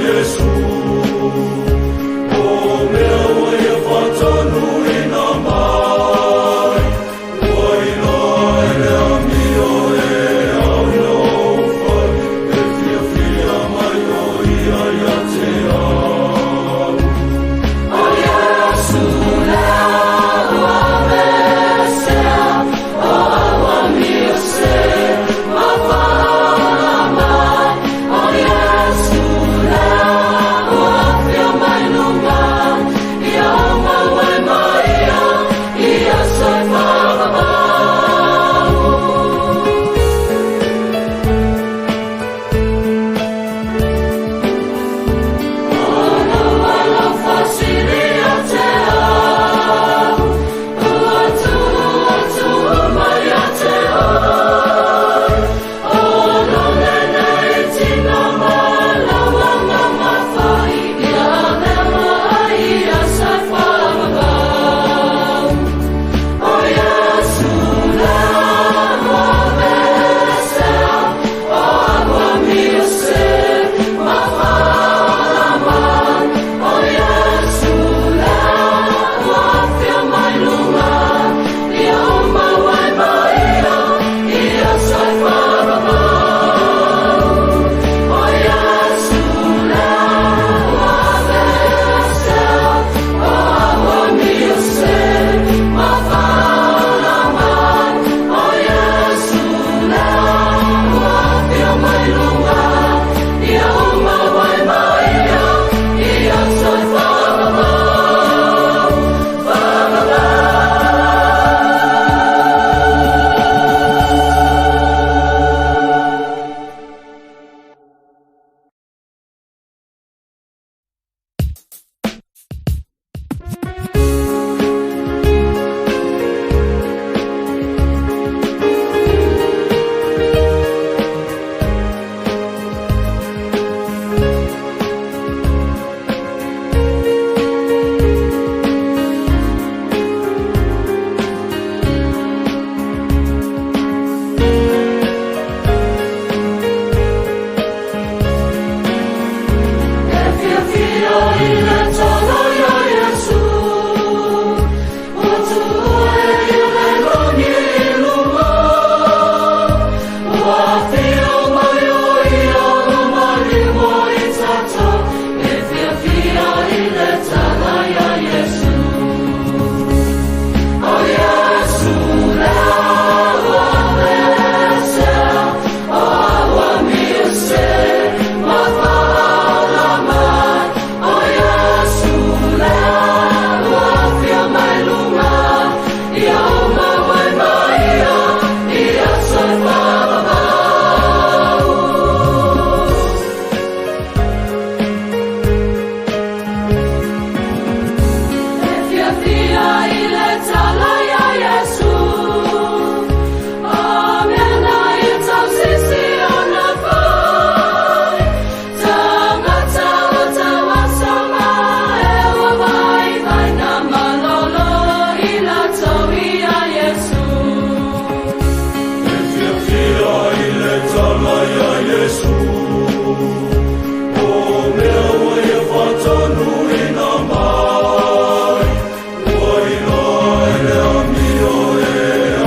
Iesu. O mea ua ia faatonuina mai, ua iloa e le amio e au i lou fai, e fiafia mai o ia ia te au. O Iesu lea ua aveesea, o auamio se mafala mai. O Iesu lea ua afio mai luga, ia o mau ai ma ia, i aso e faavavau. O lou alofa sili ia te au, ua tuu atu uma ia te oe. O lou lenei tino ma lau agaga foi, ia avea ma ai i aso e faavavau. O Iesu lea ua aveesea, o auamio se mafala mai. O Iesu lea ua afio mai luga, ia o mau ai ma ia, i aso e faavavau. O Iesu lea ua aveesea, o auamio se mafala mai. O Iesu lea ua afio mai luga, ia o mau ai ma ia, i aso e faavavau, faavavau. E fiafia i le tala ia Iesu, ua tuua e ia le lagi i luga. Ua afio mai o ia ma maliu ai tatou, e fiafia i le tala ia Iesu. O Iesu lea ua aveesea, o auamio se mafala mai. O Iesu lea ua afio mai luga, ia o mau ai ma ia, i aso e faavavau. E fiafia i le tala ia Iesu, o mea na ia tausisi ona fai. Tagata o tauasama e ua vaivai na malolo i latou ia Iesu. E fiafia i le tala ia Iesu, o mea ua ia faatonuina mai, ua iloa e le amio e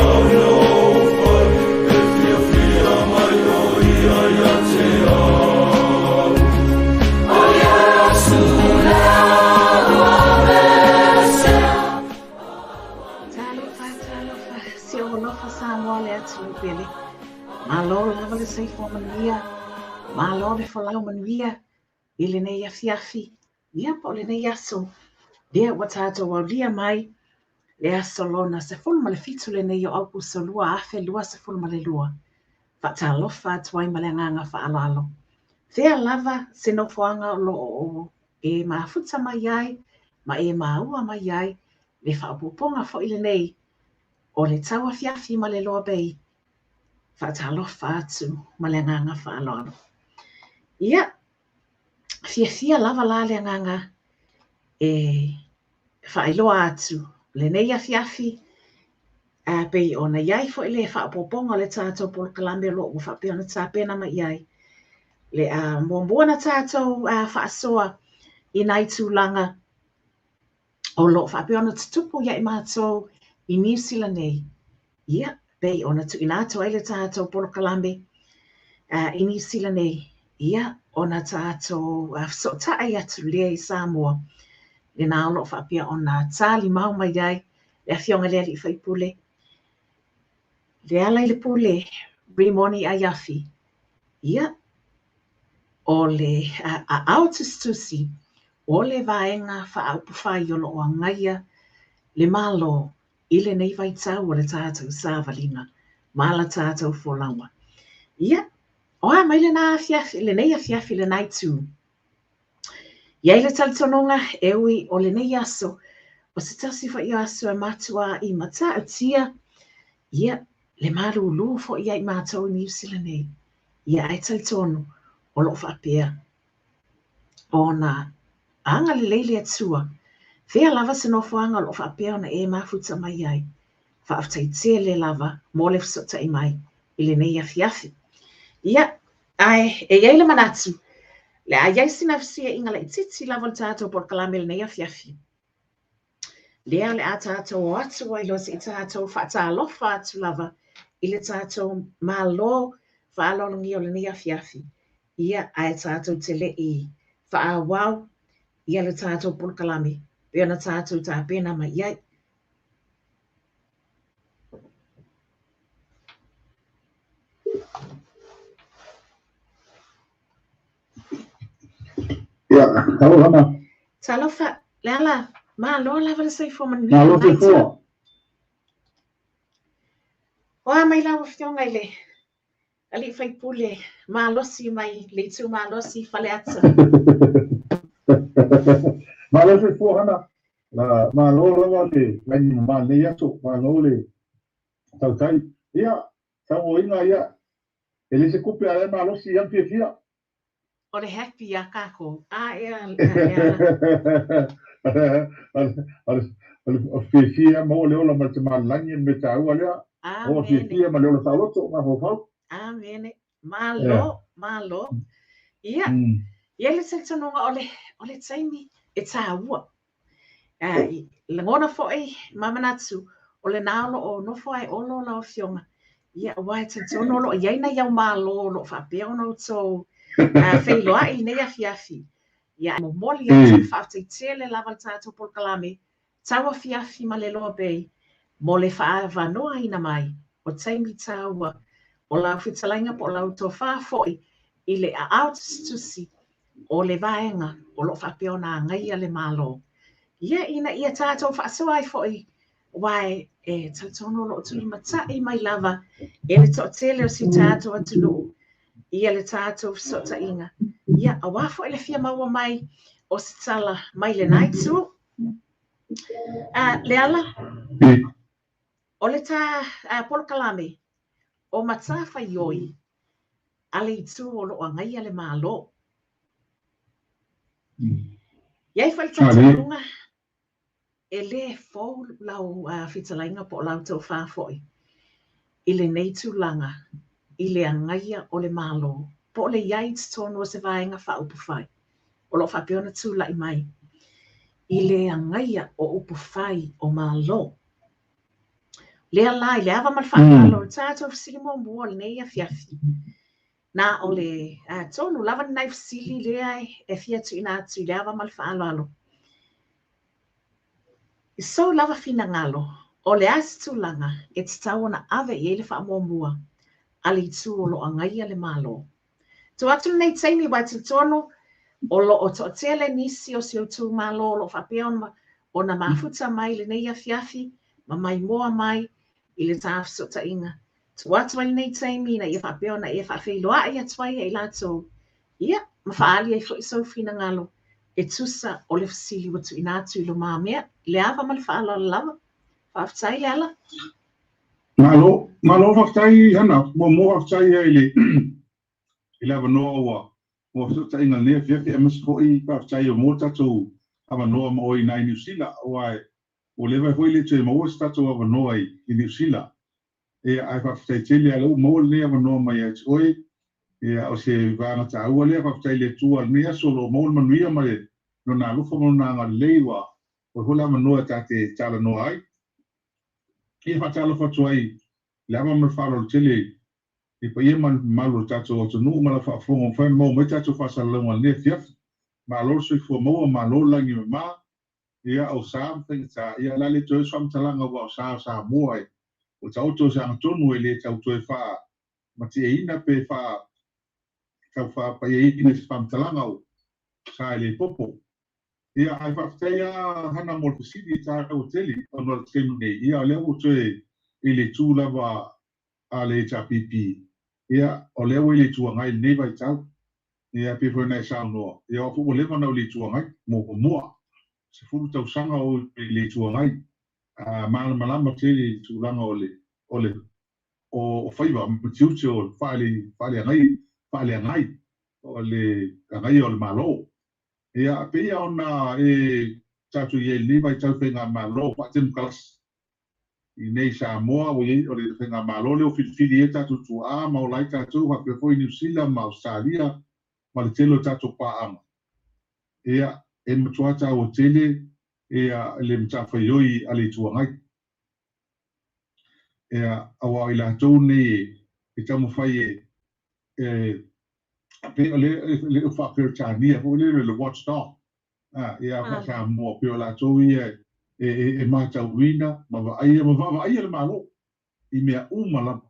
au i lou fai, e fiafia mai o ia ia te au. O Iesu lea ua aveesea. Talofa, talofa, si ou alofa Samoa le atunuu pele. Malo lava le soifua manuia, malo le folau manuia i lenei afiafi, ia po o lenei aso. Lea ua tatou aulia mai le aso lona 17 lenei o Aukuso 2022. Faatalofa atu ai ma le agaga faaaloalo. Fea lava se nofoaga o lo o e mafuta mai ai ma e maua mai ai le faaopoopoga foi lenei o le tauafiafi ma le Loa Bay. Faatalofa atu ma le agaga faaaloalo. Ia, fiafia lava la le agaga e faailoa atu lenei afiafi, a pei ona i ai foi le faaopoopoga o le tatou polokalame o lo o ua faapea ona tapena mai i ai. Le a muamua ona tatou faasoa i nai tulaga o lo o faapea ona tutupu ia i matou i Niu Sila nei. Ia, pei ona tuuina atu ai le tatou polokalame i Niu Sila nei, ia, ona tatou fesootai atu lea i Samoa, lena o lo o faapea ona talimau mai ai le Afioga i le Alii Faipule, Lealailepule Rimoni Aiafi. Ia, o le aao tusitusi o le Vaega Faaupufai o lo o agaia le Malo i lenei vaitau o le tatou savaliga ma la tatou folauga. Ia, o a mai lena afiafi, lenei afiafi lena itu. I ai le talitonuga e ui o lenei aso, o se tasi foi o aso e matua'i matautia, ia, le malūlū foi ia i matou i Niu Sila nei. Ia, ae talitonu o lo o faapea ona agalelei le Atua, fea lava se nofoaga o lo o faapea ona e mafuta mai ai. Faafetai tele lava mo le fesootai mai i lenei afiafi. Ia, ae e i ai le manatu, le a i ai sina fesuiaiga laitiiti lava o le tatou polokalame i lenei afiafi. Lea o le a tatou o atu ai loa se i tatou faatalofa atu lava i le tatou Malo faaaloalogia o lenei afiafi. Ia, ae tatou te le i faaauau ia le tatou polokalame pei ona tatou tapena mai i ai. Ia, talofa na. Talofa, Leala, malo lava le soifua manuia. Malo soifua. O a mai lau Afioga i le Alii Faipule malosi mai le itumalosi Faleata. Malo soifua Hana. La, malo lava le lagi ma lenei aso, malo le tautai. Ia, sauoina ia, e le se tupe a e malosi ia fiafia. O le happy iā kākou. A ea, O le fiafia maua le ola ma le tamalelagi le mea taua lea. Maua fiafia ma le ola saoloto mafaufau. Amene. Malo, malo. Ia, ia le talitonuga o le, o le taimi e tāua. Lagona foi ma manatu o lena o lo o nofo ai Olo lau Afioga. Ia, aua e talitonu o lo o i ai nai au malo o lo o faapea ona outou feiloai i lenei afiafi. Ia, e momoli atu le faafetai tele lava i le tatou polokalame tauafiafi ma Leloa Bay mo le faaavanoaina mai o taimi taua o lau fetalaiga po o lau tofa foi i le aao tusitusi o le vaega o lo o faapea ona agaia le Malo. Ia, ina ia tatou faasoa ai foi, aua e talitonu o lo o tulimatai mai lava e le toatele o si tatou atunuu ia le tatou fesootaiga. Ia, aua foi le fia maua mai o se tala mai lena itu. Leala, o le ta polokalame o matafaioi a le itu o lo o agaia le Malo. I ai foi le talitonuga e lē fou lau fetalaiga po o lau tofa foi i lenei tulaga i le agaia o le Malo po o le i ai i totonu o se vaega faaupufai o lo o faapea ona tulai mai i le agaia o upufai o Malo. Lea la i le ava ma le faaaloalo o le tatou fesili muamua o lenei afiafi, na o le tonu lava lenei fesili lea e fia tuuina atu i le ava ma le faaaloalo. I sou lava finagalo, o le a se tulaga e tatau ona ave i ai le faamuamua a le itu o lo o agaia le Malo. Tuu atu lenei taimi aua e talitonu o lo o toatele nisi o si outou Malo o lo o faapea ona mafuta mai lenei afiafi ma maimoa mai i le ta fesootaiga. Tuu atu ai lenei taimi ina ia faapea ona e faafeiloai atu ai ia i latou, ia, ma faaali ai foi sou finagalo e tusa o le fesili ua tuuina atu i lumamea, i le ava ma le faaaloalo lava. Faafetai Leala. Malo, malo faafetai Hana. Muamua faafetai i le i le avanoa ua fesootaiga lenei afiafi, aemaise foi faafetai mo tatou avanoa ma oe i Niu Sila, aua ua leva foi le toe maua se tatou avanoa i Niu Sila. Ia, ae faafetai tele a lea ua maua lenei avanoa mai ia te oe. Ia, o se vaega taua lea, faafetai i le Atua i lenei aso o lo o maua le manuia ma le Lona alofa ma Lona agalelei ua maua foi le avanoa ta te talanoa ai. Ia, faatalofa atu ai i le ava ma le faaaloalo tele i paia ma le mamalu o le tatou atunuu ma lau faafofoga ua mafai ona maua mai tatou faasalalauga i lenei afiafi. Malo le soifua maua, malo le lagi e mama. Ia, o sa ma faigata, ia o le a le toe o se faamatalaga aua o sa o Samoa e ua taoto i se agatonu e le tau toe faa matieina pe faa tau faapaiaina i se faamatalaga o sa e le popo. Ia, ae faafetai lava Hana mo le fesili e taua tele ona o le taimi nei, ia o lea ua toe i le itu lava a le HRPP, ia o lea ua i le Itu Agai i lenei vaitau. Ia pei foi ona e saunoa, ia o au foi ua leva ona ou i le Itu Agai, muamua, 10 tausaga o ou i le Itu Agai, a malamalama tele i le tulaga o le o le o faiva ma tiute o le faaleagai faaleagai o le agaia o le Malo. Ia pei ona e tatou i ai i lenei vaitau i faigamalo faatemokarasi i nei Samoa ua i ai o le faigamalo lea ua filifili ai tatou tuaa ma ola ai tatou faapea foi Niu Sila ma Ausetalia ma le tele o tatou paaga. Ia e matua taua tele ia le matafaioi a le Itu Agai. Ia aua o i latou nei e taumafai e pei o le le faa-Peretania foi lele le watchdog ia faa-Samoa pei o latou ia e matauina ma vaaia ma vaavaaia le Malo i mea uma lava.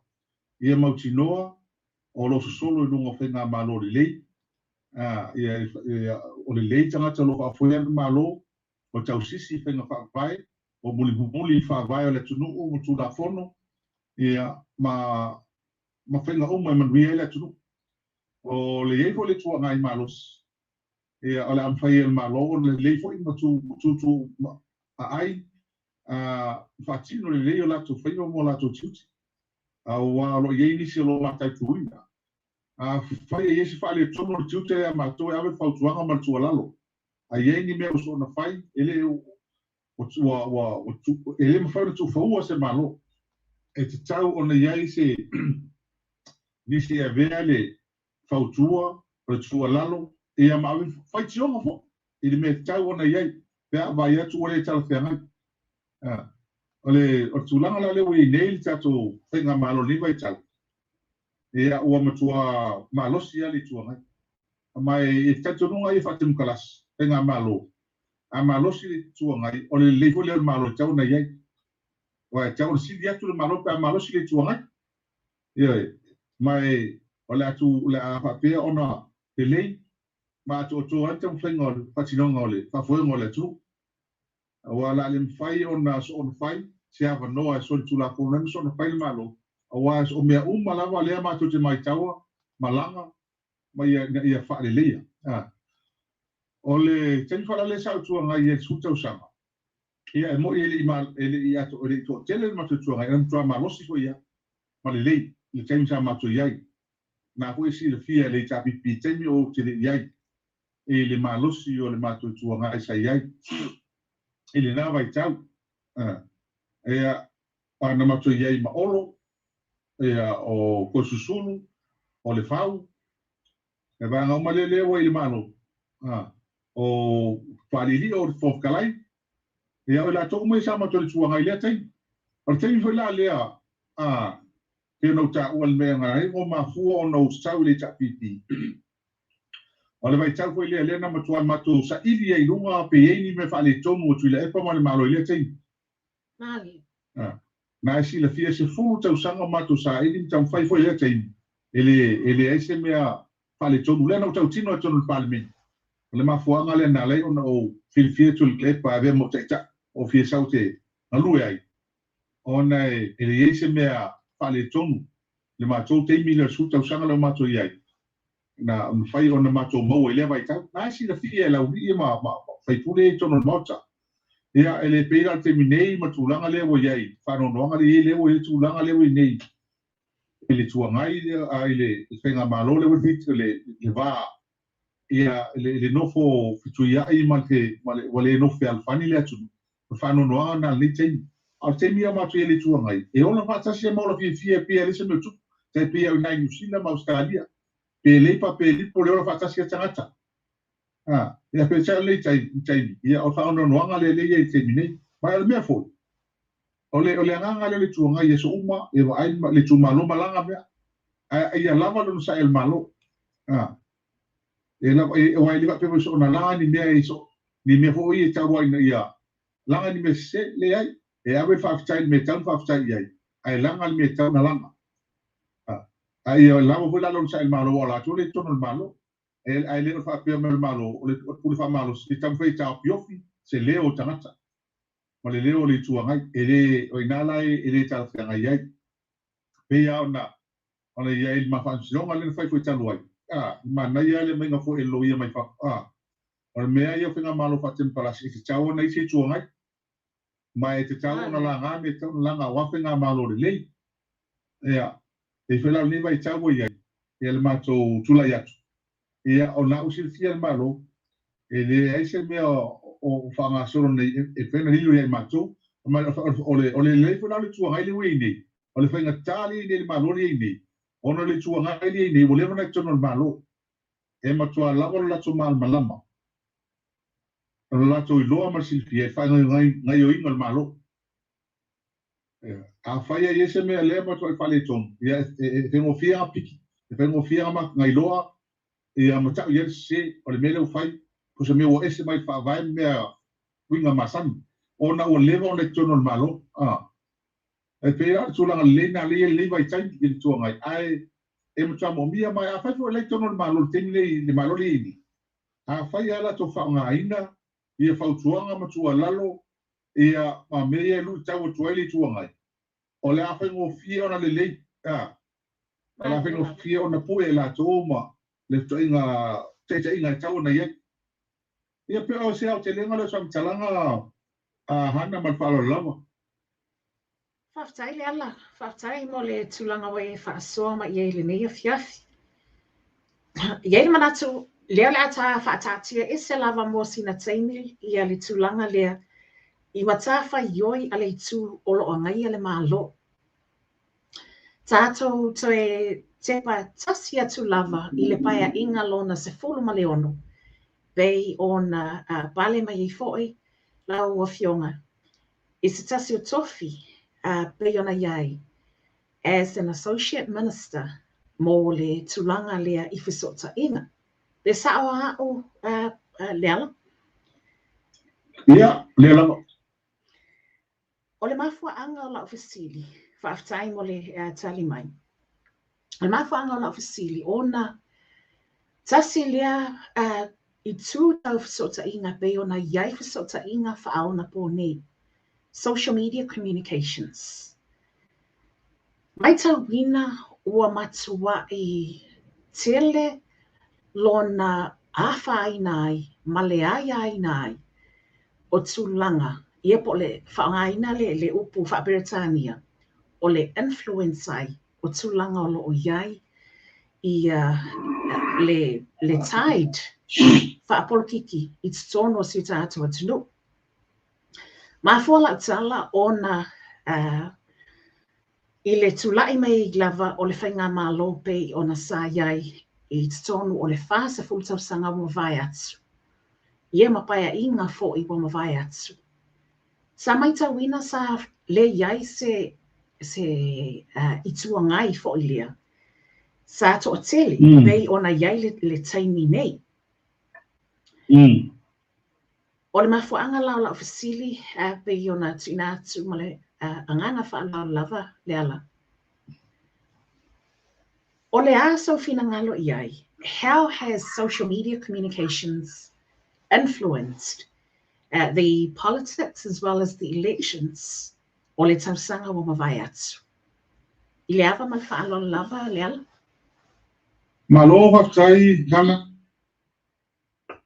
Ia mautinoa o lo o sosolo i luga o faigamalo lelei, ia o lelei tagata o lo o faafoea le Malo, o tausisi i faiga faavae, o mulimuli i faavae o le atunuu ma Tulafono, ia ma faiga uma e manuia ai le atunuu. O le i ai foi le Itu Agai malosi, ia o le a mafai e le Malo ona lelei foi ma tutu aai faatino lelei o latou faiva ma o latou tiute. Aua o lo o i ai nisi o lo o mataituina. Afai e i ai se faaletonu o le tiute ia matou e ave le fautuaga ma le tuualalo. A i ai ni mea ua soona fai, e le ua e le mafai ona tuufaua se Malo. E tatau ona i ai se nisi e avea le fautua, o le tuualalo, ia ma ave faitioga foi i le mea e tatau ona i ai pe a vaai atu ua le talafeagai. O le tulaga la lea ua i ai nei le tatou faigamalo i lenei vaitau, ia ua matua malosi lava le Itu Agai. Ma e i talitonuga ia faatemokarasi, faigamalo, a malosi le Itu Agai, o le lelei foi lea o le Malo e tatau ona i ai. Aua e tatau ona sili atu le Malo pe a malosi le Itu Agai. Ioe, ma o le a faapea ona lelei ma atoatoa ai le taumafaiga o le faatinoga o le faafoega o le atunuu. Aua o le a le mafai ona soona fai se avanoa e solitulafono ai ma soona fai le Malo, aua o mea uma lava lea matou te maitaua, malaga ma ia faaleleia. O le taimi faalale sa ou Itu Agai i ai i le 10 tausaga, ia e moni e le i toatele le matou Itu Agai, ae matua malosi foi ia ma lelei i le taimi sa matou i ai. Na foi e silafia e le HRPP i taimi o ou te le i ai i le malosi o le matou Itu Agai sa i ai i lena vaitau. Ia, na matou i ai ma Olo, ia, o Toeolesulusulu, o Lefau, e vaega uma lea ua i le Malo, o Faalili, o le Fofoga Fetalai, ia, o i latou uma ia sa matou i le Itu Agai i lea taimi. O le taimi foi la lea, pei ona ou taua i le mea na ala ai ona mafua ona ou sau i le HRPP, o le vaitau foi lea, lea na matua matou saili ai i luga pe i ai ni mea faaletonu o Tuilaepa ma le Malo i lea taimi. Na e silafia 10 tausaga o matou saili ma taumafai foi i lea taimi, e leai se mea faaletonu. Lea na ou tautino ai totonu o le Palemene. O le mafuaaga lea na ala ai ona ou filifia Tuilaepa e avea ma ou taitai, ou fia sau te galue ai, ona e leai se mea faaletonu le matou taimi lea o le 10 tausaga lea o matou i ai, na mafai ona matou maua i lea vaitau. Na e silafia e Laulii ma faipule i totonu o le Maota. Ia, e le pei la le taimi nei ma tulaga lea ua i ai, faanoanoaga lea i ai lea ua i ai tulaga lea ua i nei i le Itu Agai i le faigamalo lea ua i le va, ia, le nofo fetuiai ma le ua le nofo fealofani le atunuu. O le faanoanoaga lena i lenei taimi. A o le taimi ia matou i ai i le Itu Agai, e ola faatasi ma ola fiafia pei e leai se mea o tupu, tai pei au i ina i Niu Sila ma Ausetalia. Pe leipa pe lipo le ola faatasi a tagata. Ia peitai o lenei taimi, ia o le faanoanoaga lea lea e i ai i le taimi nei. Ma o le mea foi, o le, o le agaga lea o le Itu Agai i aso uma, ia vaai le itumalo ma laga mea, ae ia lava le onosai a le Malo. E lava, e, aua e le faapea foi soona laga ni mea i so, ni mea foi e tau ai ina ia laga ni mea sese, leai, e ave le faafetai i le mea e tatau ona faafetai i ai, ae laga le mea e tatau ona laga. A ia lava foi la le onosai a le Malo, aua o latou lea e i totonu o le Malo. Ae le o le faapea mai o le Malo, o le pule faamalosi, e taumafai e taofiofi se leo o tagata ma le leo o le Itu Agai. E le, o i ina la e le talafeagai ai. Pei lava ona i ai i le ma faamasinoga lea na fai foi talu ai, a, manaia lava le aumaiga foi e le loia mai fafo, a, o le mea ia o faigamalo faatemokarasi, e tatau ona i ai se Itu Agai, ma e tatau ona laga mea e tatau ona laga aua faigamalo lelei. Ia, e pei foi la o lenei vaitau ua i ai, ia le matou tulai atu, ia ona ua silafia e le Malo, e leai se mea o faagasolo nei e mafai ona lilo ia i matou. Ma o le lelei foi la o le Itu Agai lea ua i ai nei, o le faigata lea e i ai nei i le Malo lea e i ai nei, ona o le Itu Agai lea e i ai nei ua leva ona i totonu o le Malo, e matua lava lo latou malamalama, o le latou iloa ma le silafia i le faagaoioiga o le Malo. Afai e i ai se mea lea e matuai faaletonu, ia e faigofie ona piki, e faigofie ona iloa ia ma tau i ai le sese o le mea lea ua fai, po o se mea ua ese mai le faavae ma mea uiga masani, ona ua leva ona i totonu o le Malo. E pei la o le tulaga lelei lena lea e i ai i lenei vaitaimi i le Itu Agai, ae e matua moomia ma afai foi o la e i totonu o le Malo i le taimi lenei, le Malo lea e i ai nei, afai lava latou faaaogaina ia fautuaga ma tuualalo ia ma mea ia e luitau atu ai le Itu Agai, o le a faigofie ona lelei, a, o le a faigofie ona pue e latou ma le fetuaiga taitaiga e tatau ona i ai. Ia pe o se aotelega lea o se faamatalaga a Hana ma le faaaloalo lava. Faafetai Leala, faafetai mo le tulaga ua e faasoa mai i ai i lenei afiafi. E i ai le manatu, lea o le a ta faataatia ese lava mo sina taimi ia le tulaga lea i matafaioi a le itu o lo o agaia le Malo. Tatou toe tepa tasi atu lava i le Paeaiga lona 16 pei ona pale mai ai foi lau Afioga i se tasi o tofi pei ona i ai as an Associate Minister mo le tulaga lea i fesootaiga. Pe sao a a'u Leala? Ia, lea lava. O le mafuaaga o la'u fesili, faafetai mo le tali mai. O le mafuaaga o la'u fesili, ona tasi lea itu tau fesootaiga pei ona i ai fesootaiga faaonapo nei, social media communications. Matauina ua matuaʻi tele lona afaina ai ma le aiaina ai o tulaga ia po o le faaaogaina le upu faa-Peretania o le influence ai o tulaga o lo o i ai ia le tide faapolokiki i totonu o si o tatou atunuu. Mafua lau tala ona i le tulai mai lava o le faigamalo pei ona sa i ai i totonu o le 40 tausaga ua mavae atu, ia ma paeaiga foi ua mavae atu. Sa matauina sa le i ai se Itu Agai foi lea sa toatele pei ona i ai le taimi nei. O le mafuaaga la o lau fesili pei ona tuuina atu ma le agaga faaaloalo lava Leala. O le a sou finagalo i ai? How has social media communications influenced the politics as well as the elections o le tausaga ua mavae atu? I le ava ma le faaaloalo lava Leala. Malo faafetai Hana.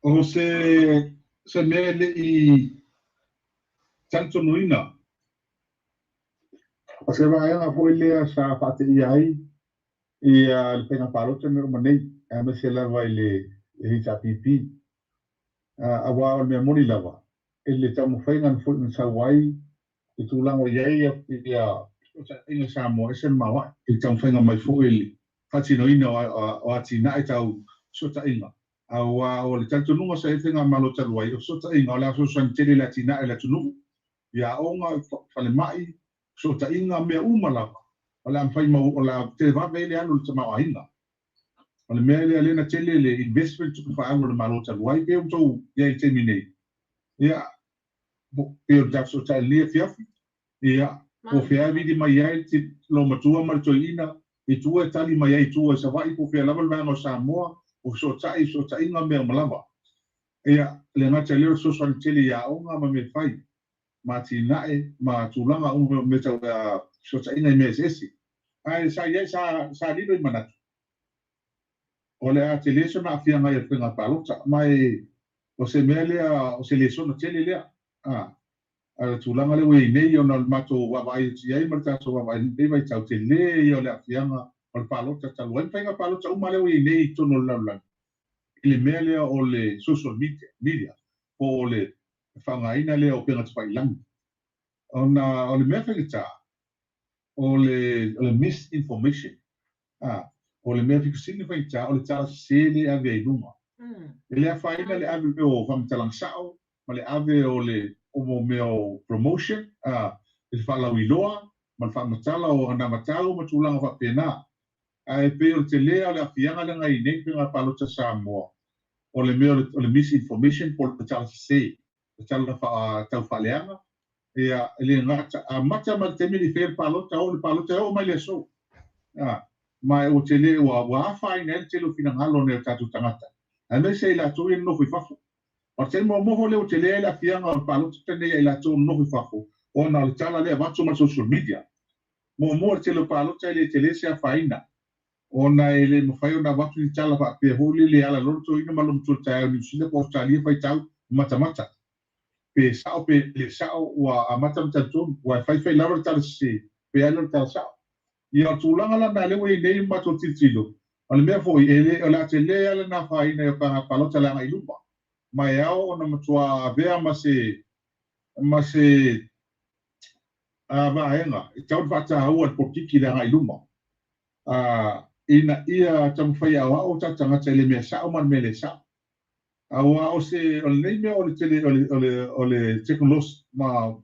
O se mea e le i talitonuina, o se vaega foi lea sa faateia ai ia le faiga palota na uma nei, aemaise lava i le HRPP. Aua o le mea moni lava, i le taumafaiga na foi na sau ai le tulaga o i ai ia fesootaiga Samoa ese le maoae i le taumafaiga mai foi i le faatinoina o atinae tau fesootaiga, auā o le talitonuga sa i ai le faigamalo talu ai, o fesootaiga o le a fesoasoani tele i le atinae o le atunuu, i aoga, falemai, fesootaiga, mea uma lava o le a mafai ma o le a televave ai le alu o le tamaoaiga. O le mea lea lea na tele le investment tupe faaalu a le Malo talu ai, pei ua outou i ai i le taimi nei, ia, pei o le tatou fesootai i lenei afiafi, ia, po o fea e vili mai ai le matua ma le toeaina i tua e tali mai ai i tua i Savaii, po o fea lava le vaega o Samoa, o fesootai, fesootaiga, mea uma lava. Ia, e le gata i lea o le fesoasoani tele i aoga ma mea fai, ma atinae ma tulaga uma o mea tau fesootaiga i mea eseese. Ae sa i ai, sa lilo i manatu, o le a tele sona aafiaga i le faiga palota, ma e o se mea lea, o se lesona tele lea. A le tulaga lea ua i ai nei, ona o le matou vaavaai atu i ai ma le tatou vaavaai i lenei vaitau, tele ia o le aafiaga o le palota talu ai ma faiga palota uma lea ua i ai nei i totonu o le lalolagi, i le mea lea o le social media, po o le faaaogaina lea o upega tafailagi. Ona o le mea faigata, o le misinformation, o le mea pito sili ona faigata, o le tala sese lea e ave ai i luga. E le afaina le ave o faamatalaga sao ma le ave o le o mea o promotion, i le faalauiloa ma le faamatala o anavatau ma tulaga faapena. Ae pei o le tele o le aafiaga lea na i ai nei faiga palota Samoa, o le mea o le misinformation po o le tala sese, le tala taufaaleaga. Ia, e le gata, amata mai le taimi e le i faia le palota, oo le palota e oo mai le aso. Ma ua tele, ua afaina ai le tele o finagalo o nai o tatou tagata, aemaise i latou ia nonofo i fafo. O le taimi muamua foi lea ua tele ai le aafiaga o le palota lenei ia i latou nonofo i fafo, ona o le tala lea avatu ma le social media. Muamua, le tele o palota e le tele se afaina, ona e le mafai ona avatu ni tala faapea foi lele e ala loa le toeaina ma lona matua i le taeao i Niu Sila po o Ausetalia faitau matamata. Pe sao pe le sao, ua amata ona talitonu, aua e faifai lava le tala sese, pe ai loa le tala sao. Ia, o le tulaga la lena lea ua i ai nei le matou tilotilo, o le mea foi, e le, o le a tele lava lena afaina i o palota le agai i luma, ma e ao ona matua avea ma se vaega e tau le faataua i le polokiki i le agai i luma, ina ia taumafai e aoao o tatou tagata i le mea sao ma le mea le sao. Aua o se o lenei mea o le tele o le tekonolosi ma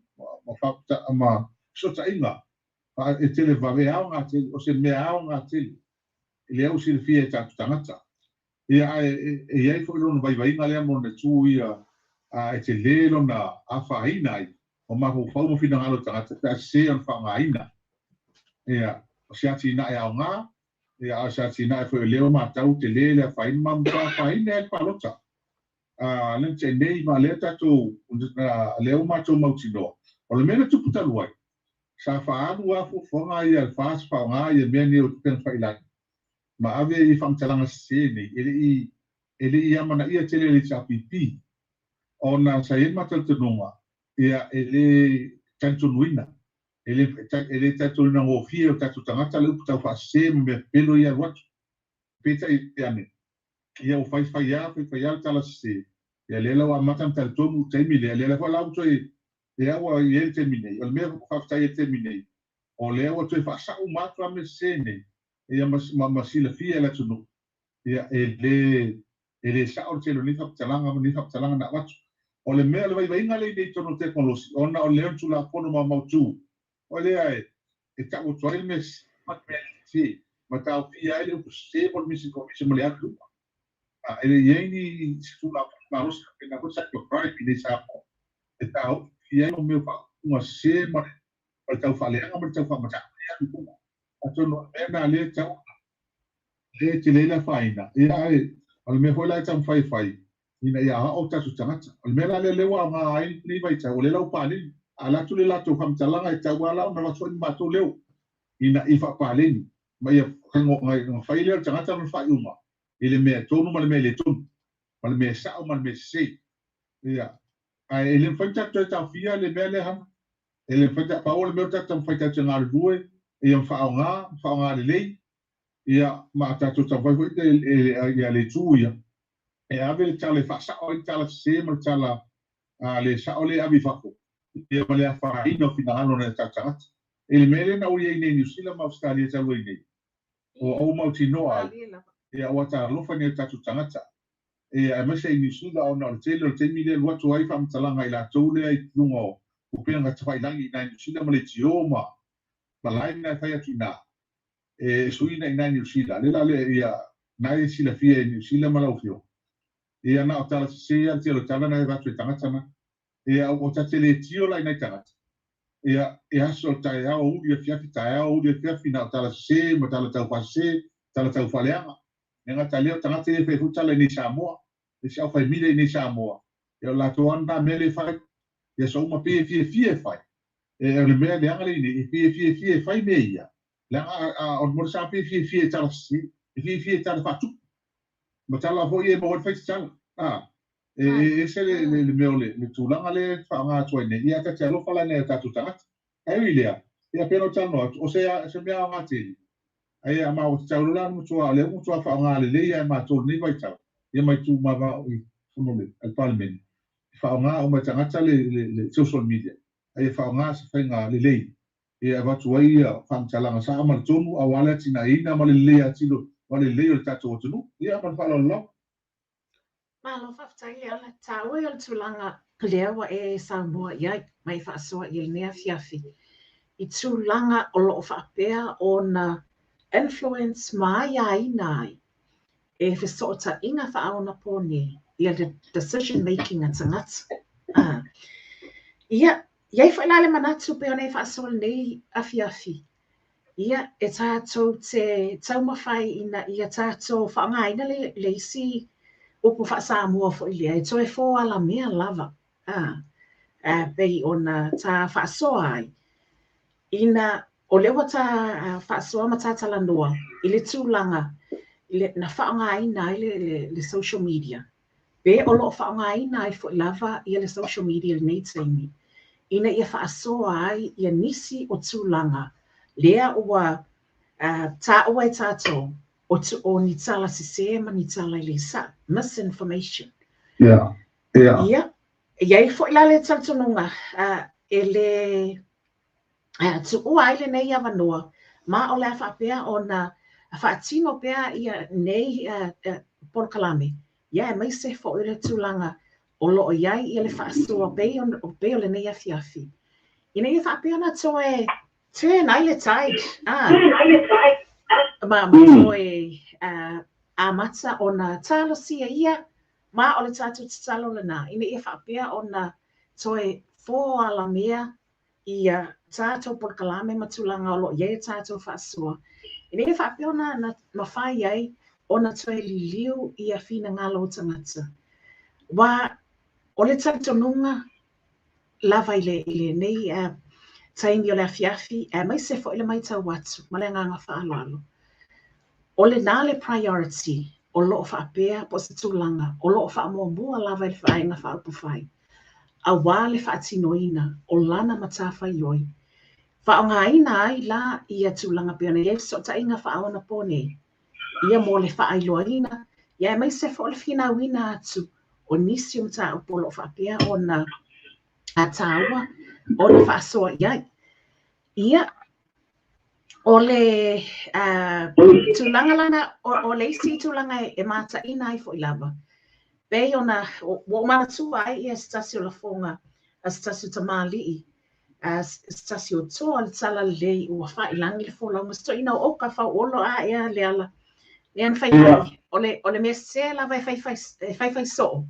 fesootaiga e televave, e aoga tele, o se mea aoga tele lea ua silafia e tatou tagata. Ia, ae e i ai foi lona vaivaiga lea ma lona itu ia e tele lona afaina ai o mafaufau ma finagalo o tagata pe a sese ona faaaogaina. Ia, o se atinae aoga, ia, a o se atinae foi o lea ua matau tele le afaina ma matua afaina ai le palota. Lea na tea nei, ma lea tatou, lea ua matou mautinoa. O le mea na tupu talu ai, sa faaalu lava fuafuaga ia a le FAST faaaoga ia mea nei o upega tafailagi ma ave i faamatalaga sese nei, e le i amanaia tele e le HRPP, ona sa i ai le matou talitonuga, ia, e le talitonuina, e le talitonuina gofie o tatou tagata le upu tau faasese ma mea pepelo ia alu atu. Peitai ane, ia, ua faifai lava, faifai lava le tala sese, ia, lea la ua amata ona talitonu i taimi lea, lea foi la ua toe, lea ua i ai le taimi nei. O le mea faafetai ai le taimi nei, o lea ua toe faasau uma atu lava mea sese nei, ia, ma silafia e le atunuu, ia, e le sao le tele o nei faamatalaga ma nei faamatalaga na avatu. O le mea o le vaivaiga lea i nei totonu o tekonolosi, ona o lea o le Tulafono maumautu, o lea e tau atu ai le mea ma le mea sese, ma taofia ai le upu sese po o le misinformation ma le alu i luma. E le i ai ni se Tulafono malosi faapena foi cybercrime i nei Samoa, e taofia ai mea o faaupuga sese ma le tau faaleaga ma le tau faamatala e alu i luga. Atonu o le mea lena lea tau lea e tele ai le afaina, ia, ae o le mea foi la e taumafai e fai, ina ia aoao tatou tagata. O le mea la lea lea ua aoga ai lenei vaitau, o lea la ua paleni. A alu atu le latou faamatalaga, e tau lava la ona avatu foi ni matou leo, ina ia faapaleni, ma ia fai lea o le tagata ma le faaiuga i le mea tonu ma le mea le tonu, ma le mea sao ma le mea sese. Ia, ae e le mafai ona tatou toe taofia le mea lea hana. E le mafai, pau o le mea o tatou taumafai tatou te galulue, ia ma faaaoga lelei, ia, ma tatou taumafai foi ia le itu ia, e ave le tala e faasao ai le tala sese ma le tala le sao lea e ave i fafo, ia, ma le afaina o finagalo o nai o tatou tagata. I le mea lea na ui ai nei Niu Sila ma Ausetalia talu ai nei, Ua ou mautinoa ai, ia ua talofa nei o tatou tagata, ia aemaise i Niu Sila ona o le tele o le taimi lea e alu atu ai faamatalaga a i latou lea i luga o upega tafailagi i ina i Niu Sila ma leitio ma malae na e fai atu i ina, e suiina i ina i Niu Sila. Lea la le, ia, na e silafia e Niu Sila ma lau Afioga, ia na o tala sese lava le tele o tala na e avatu e tagata na. Ia, ua ta te le tio la i nai tagata, ia, e aso taeao uli afiafi, taeao uli afiafi, na o tala sese ma tala taufaasese, tala taufaaleaga. E gata lea o tagata ia e fai foi tala i nei Samoa, le isi aufaimile i nei Samoa, ia o latou lava lena mea lea e fai. Ia aso uma pei e fiafia e fai. E, o le mea leaga lea i nei, e pei e fiafia e fai mea ia, leaga a, o le mole sa pei e fiafia e tala sese, e fiafia e tala faatupu. Ma tala foi ia e maua ai le fai tatala. A, e, e ese le, le, le mea o le, le tulaga lea e faaaoga atu ai nei, ia ta te alofa la i nai o tatou tagata. Ae ui i lea, ia pei ona ou talanoa atu, o se, se mea aoga tele, ae a ma ua tatau loa la ona matua, o lea ua matua faaaoga lelei lava e matou i lenei vaitau, ia mai tumavao i fono le, a le Palemene, e faaaoga uma e tagata le, le, le social media, a ia faaaoga se faiga lelei e avatu ai ia faamatalaga sa'a ma le tonu aua le atinaeina ma le lelei atili ma le lelei o le tatou atunuu. Ia, ma le faaaloalo lava. Malo faafetai Leala. Taua ia o le tulaga lea ua e saunoa i ai ma e faasoa i lenei afiafi i tulaga o lo o faapea ona influence ma aiaina ai e fesootaiga faaonaponei ia le decision making a tagata. Ah. Ia, i ai foi la le manatu pei ona e faasoa lenei afiafi, ia, e tatou te taumafai ina ia tatou faaaogaina le, le isi upu faa-Samoa foi lea, e toe fō alamea lava, a, a, pei ona ta faasoa ai, ina o lea ua ta faasoa ma ta talanoa i le tulaga le, na faaaogaina ai le, le, le social media, pe o lo o faaaogaina ai foi lava ia le social media i lenei taimi, ina ia faasoa ai ia nisi o tulaga lea ua taua e tatou o, o ni tala sesē ma ni tala e le saʻo, misinformation. Yeah. Yeah. Ia, e i ai foi la le talitonuga e le tuua ai lenei avanoa, ma o le a faapea ona faatino pea ia nei polokalame, ia aemaise foi o le tulaga o lo o i ai ia le faasoa pei o, pei o lenei afiafi, ina ia faapea ona toe turn ai le tide, ma, ma toe amata ona talosia ia, ma o le tatou tatalo lena, ina ia faapea ona toe fō alamea ia tatou polokalame ma tulaga o lo o i ai a tatou faasoa, ina ia faapea ona na mafai ai ona toe liliu ia finagalo o tagata. Aua o le talitonuga lava i le, i lenei taimi o le afiafi, aemaise foi le matau atu ma le agaga faaaloalo, o lena le priority o lo o faapea po o se tulaga o lo o faamuamua lava e le Vaega Faaupufai aua le faatinoina o lana matafaioi. Faaaogaina ai la ia tulaga pei ona i ai fesootaiga faaonaponei ia mo le faailoaina ia aemaise foi o le finauina atu o nisi o mataupu o lo o faapea ona taua ona faasoa i ai. Ia, o le tulaga lana, o le isi tulaga e mataina ai foi lava, pei ona ua ou manatua ai ia se tasi o lafoga a se tasi o tamalii, se tasi o toa o le talalelei ua faiilagi le folauga, se toeaina o Oka Fauolo a ea Leala, lea na fai mai, o le mea sese lava e faifai, e faifai soo,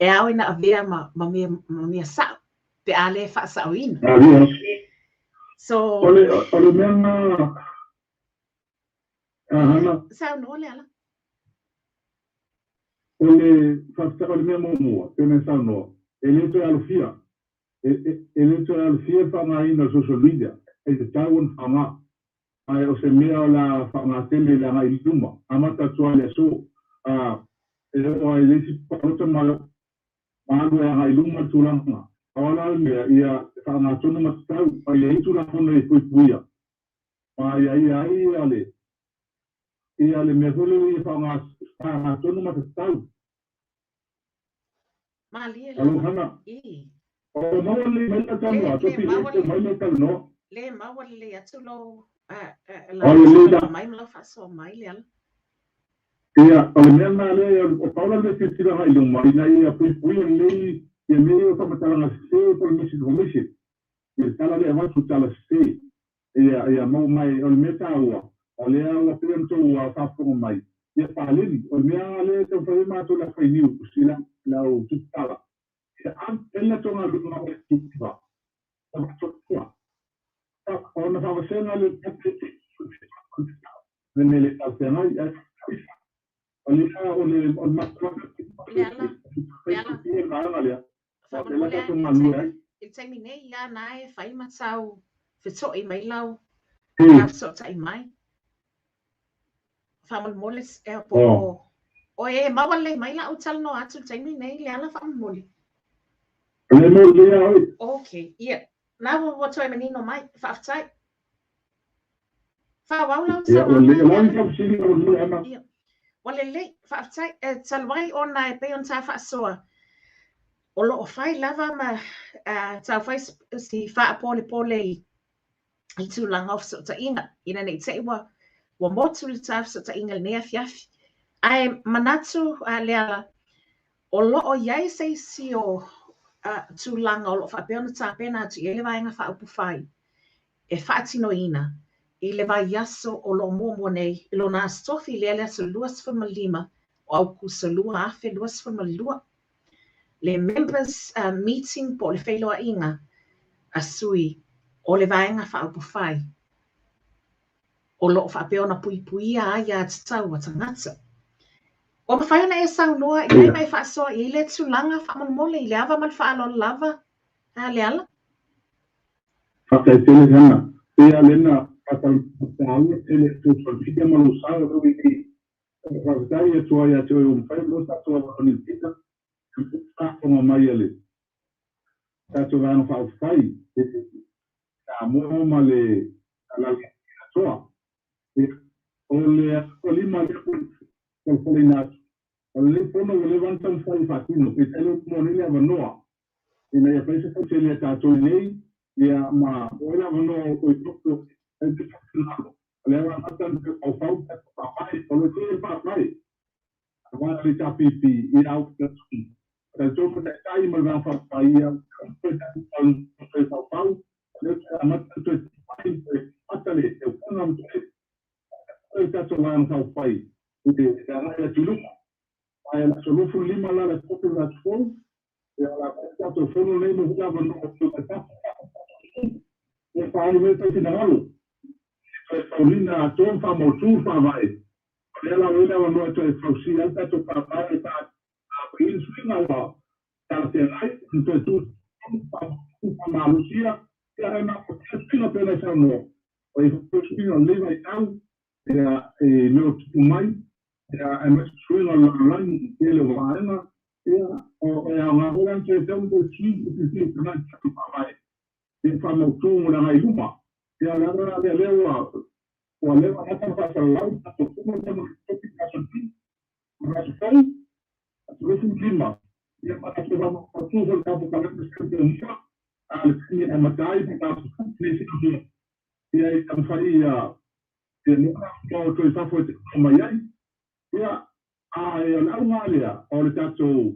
e ao ina avea ma, ma mea, ma mea sao. Pe a le faasaoina. So, O le mea na Hana. Saunoa Leala. O le faafetai, o le mea muamua, pei ona e saunoa, e le toe alofia, e le toe alofia le faaaogaina o le social media, e tatau ona faaaoga. Ae o se mea o le a faaaoga tele i le agai i luma, amata atu lava i le aso, e oo lava i le isi palota ma alu e agai i luma le tulaga. A o a la le mea, ia faaaoga tonu ma tatau, ma ia i ai Tulafono e puipuia, ma ia ia ai ia le, ia le mea foi lele ia faaaoga tonu ma tatau. Malie lava. Alo Hana. I. O maua lelei mai lau talanoa, Le, le Tofi, maua le mai lau talanoa. Le maua lelei atu lou Lau saunoa mai ma lau faasoa mai, Leala. Ia, o le mea lena lea, o Paula le silasila agai i luma ina ia puipuia lelei ia mea ia o faamatalaga sese po o le misinformation. Ia le tala lea e avatu tala sese ia maua mai. O le mea taua, o lea ua pei ona outou faafofoga mai, ia paleni. O le mea lea e taumafai ai matou le aufai news i lau tusitala, ia ave le latou galuega o le tutiva. Ona faavasega le le le talafeagai ae o le o le o le Leala, Leala. Vaega lea Faamolemole lava i le taimi nei ia na e fai ma tau feto'i mai lau fesootai mai. Faamolemole po o e maua lelei mai la'u talanoa atu i le taimi nei, Leala, faamolemole. O le mau lea oi. Okay, ia. Na ua toe manino mai. Faafetai. Faaauau lau saunoaga. Ia. Ua lelei, faafetai. E talu ai ona e pei ona sa faasoa, o lo o fai lava ma tau fai si faapolepole i tulaga o fesootaiga, ina ne i te i ua motu le ta fesootaiga i lenei afiafi. Ae manatu Leala, o lo o i ai se isi o tulaga o lo o faapea ona tapena atu i ai le Vaega Faaupufai e faatinoina i le vaiaso o lo o muamua nei i lona Aso Tofi lea le aso 25 o Aukuso 2022, le members meeting po o le feiloaiga a sui o le Vaega Faaupufai o lo o faapea ona puipuia aia tatau a tagata. Ua mafai ona e saunoa i ai ma e faasoa i ai lea tulaga faamolemole i le ava ma le faaaloalo lava, Leala? Faafetai tele, Hana. Ia lena faataua tele social media ma lou sao lou i faafetai atu ai ia te oe ua mafai ona tatou avanoa ni pita faafofoga mai a le tatou Vaega Faaupufai Samoa ma le lalolagi atoa. O le aso lima lea folafolaina atu, o lenei fono ua leva ona taumafai e faatino, peitai lea ua maua nei le avanoa ina ia fai se fautele a tatou nei, ia ma maua ai le avanoa o toe toto ai se finagalo. O lea ua amata ona toe faufau le tatou faavae, o lo o tele le faavae aua le HRPP, ia au tatou mataitai ma le Vaega Faaupufai, ia toe tatou toe faufau, o lea ua amata ona toe fai, toe amata le taufaga ma toe le tatou Vaega Faaupufai i le agai atu i luma. Ae o le aso 25 la le tofi o le aso fou, ia o le a fai le tatou fono lenei mo foi avanoa o toe mai fafo, ia faaali mai outou finagalo, toe faulina atoa ma faamautu le faavae. O lea la ua i ai le avanoa e toe fausia ai le tatou faavae pe a fai ai le suiga ua talafeagai ona toe tu faamalosia, ia e na o le suiga pei ona e saunoa. O i foi suiga o lenei vaitau, ia e mea o tupu mai, ia aemaise suiga o le lalolagi i le tele o vaega, ia o e aoga foi la ona toe tau toe sui i le tatou faavae ia faamautu mo le agai i luma. Ia o le ala lea lea ua leva amata ona faasalalau le tatou fono lea mo le tofi aso nei, o le aso fou, aso 25, ia ma tatou faamautu foi le tatou kalena se a le taimi e amata ai pe tatou nei se ia e taumafai ia ia maua o toe fafo e te mai ai. Ia, ae o le auga lea o le tatou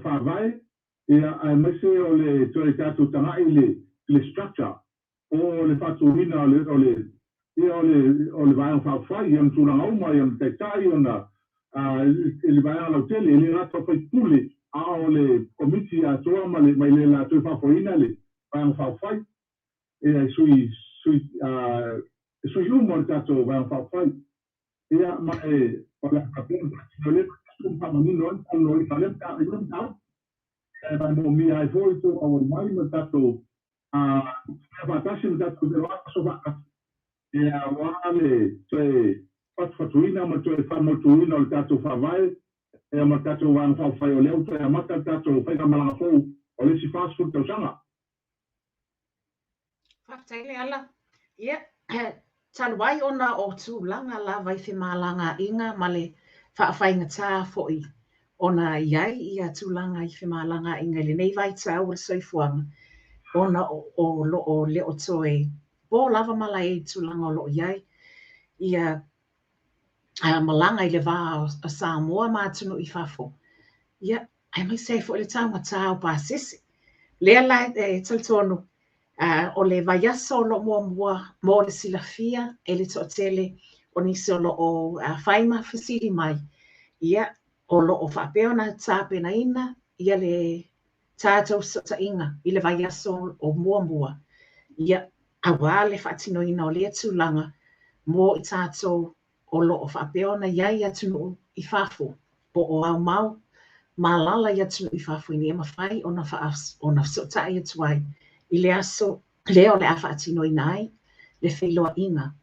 faavae, ia aemaise o le toe tatou tagai i le structure o le faatuina o le ia o le Vaega Faaupufai, ia ona tulaga uma, ia ona taitai ona i le vaega lautele, e le gata o faipule a o le komiti atoa ma le mai le latou faafoeina le Vaega Faaupufai, ia sui uma o le tatou Vaega Faaupufai. Ia ma e o le a faapea ona faatino lea faamanino ai le talanoaina o lea mataupu e manaomia ai foi tou auai mai ma tatou faatasi ma tatou aso faatasi, ia aua le toe fatufatuina ma toe faamautuina o le tatou faavae, ia ma le tatou Vaega Faaupufai, o lea ua toe amata le tatou faigamalaga fou o le isi 40 tausaga. Faafetai, Leala. Ia, talu ai ona o tulaga lava i femalagaaiga ma le faafaigata foi ona i ai ia tulaga i femalagaaiga i lenei vaitau o le soifuaga, ona o lo o le o toe po lava malae i tulaga o lo o i ai ia malaga i le va o Samoa ma atunuu i fafo, ia, aemaise ai foi le taugata o pasese. Lea la e talitonu o le vaiaso o lo o muamua mo le silafia e le toatele o nisi o lo o fai ma fesili mai, ia, o lo o faapea ona tapenaina ia le tatou fesootaiga i le vaiaso o muamua, ia, aua le faatinoina o lea tulaga mo i tatou o lo o faapea ona i ai i atunuu i fafo, po o aumau ma alaala i atunuu i fafo ina ia mafai ona fesootai atu ai i le aso lea o le a faatinoina ai le feiloaiga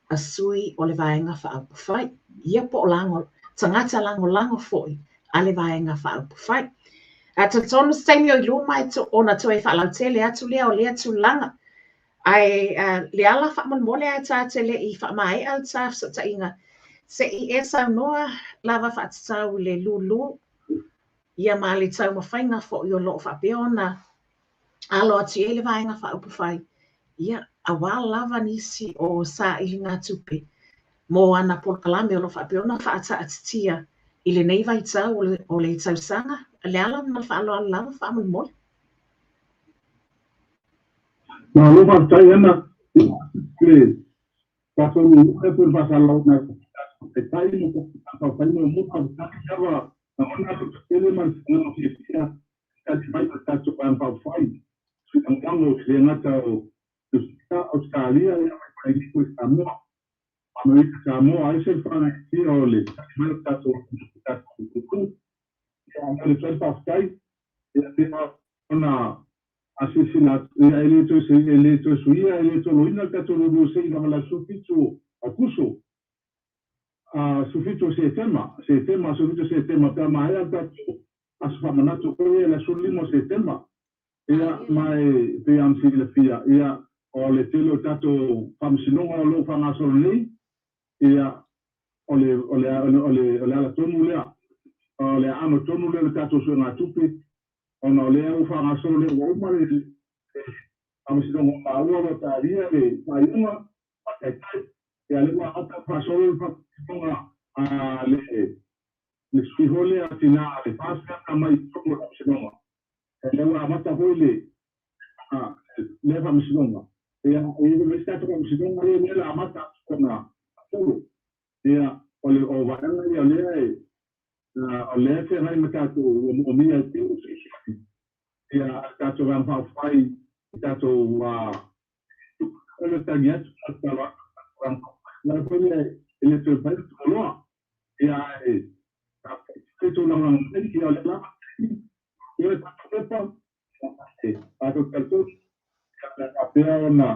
a sui o le Vaega Faaupufai, ia po o tagata lagolago foi a le Vaega Faaupufai. A talitonu se taimi o i luma ona toe faalautele atu lea o lea tulaga. Ae Leala faamolemole ae ta te le i faamaea le ta fesootaiga, se i e saunoa lava faatatau i le lūlū ia ma le taumafaiga foi o lo o faapea ona alo atu i ai le Vaega Faaupufai, ia, aua lava nisi o sailigatupe mo ana polokalame o lo o faapea ona faataatitia i lenei vaitau o le tausaga. Leala, ma le faaaloalo lava faamolemole. Malo faafetai Ana le tatou e pei ona faasalalau taitai ma faafetai muamua faafetai lava lagona le tele ma le agaga fiafia tali mai o le tatou Vaega Faaupufai sui lagolago i le gata o Ausetalia ia mai i Samoa Amerika Samoa ai se faagatia o le tali mai o le tatou tutu ia le toe faafetai ia pei ona asilasila e le toe suia e le toloina le tatou lulu seia lava le 17 Aokuso 17 Setema 17 Setema pe a maea le tatou aso faamanatu foi le 15 Setema ia ma e pei ona silafia ia o le tele o tatou faamasinoga o lo o faagasolo nei ia o le alatonu lea o le aano tonu lea o le tatou suegatupe ona o lea ua faagasolo lea ua uma le faamasinoga o maua o lo o talia le faaiuga a taitai ia lea ua amata faasolo le faamasinoga a le sui foi lea tina le FAST na mai i totonu o le faamasinoga lea ua amata foi le faamasinoga ia e i ai tatou faamasinoga lea la amata atu ona solo ia o le vaega ia lea e o lea feagai ma tatou moomia e tele ia tatou Vaega Faaupufai tatou le tagi atu tatalo atu la foi lea e le toe fai toloa ia e tatou lagolago mai ia o le lava ia tatou pepa e tatou talitonu ia faapea ona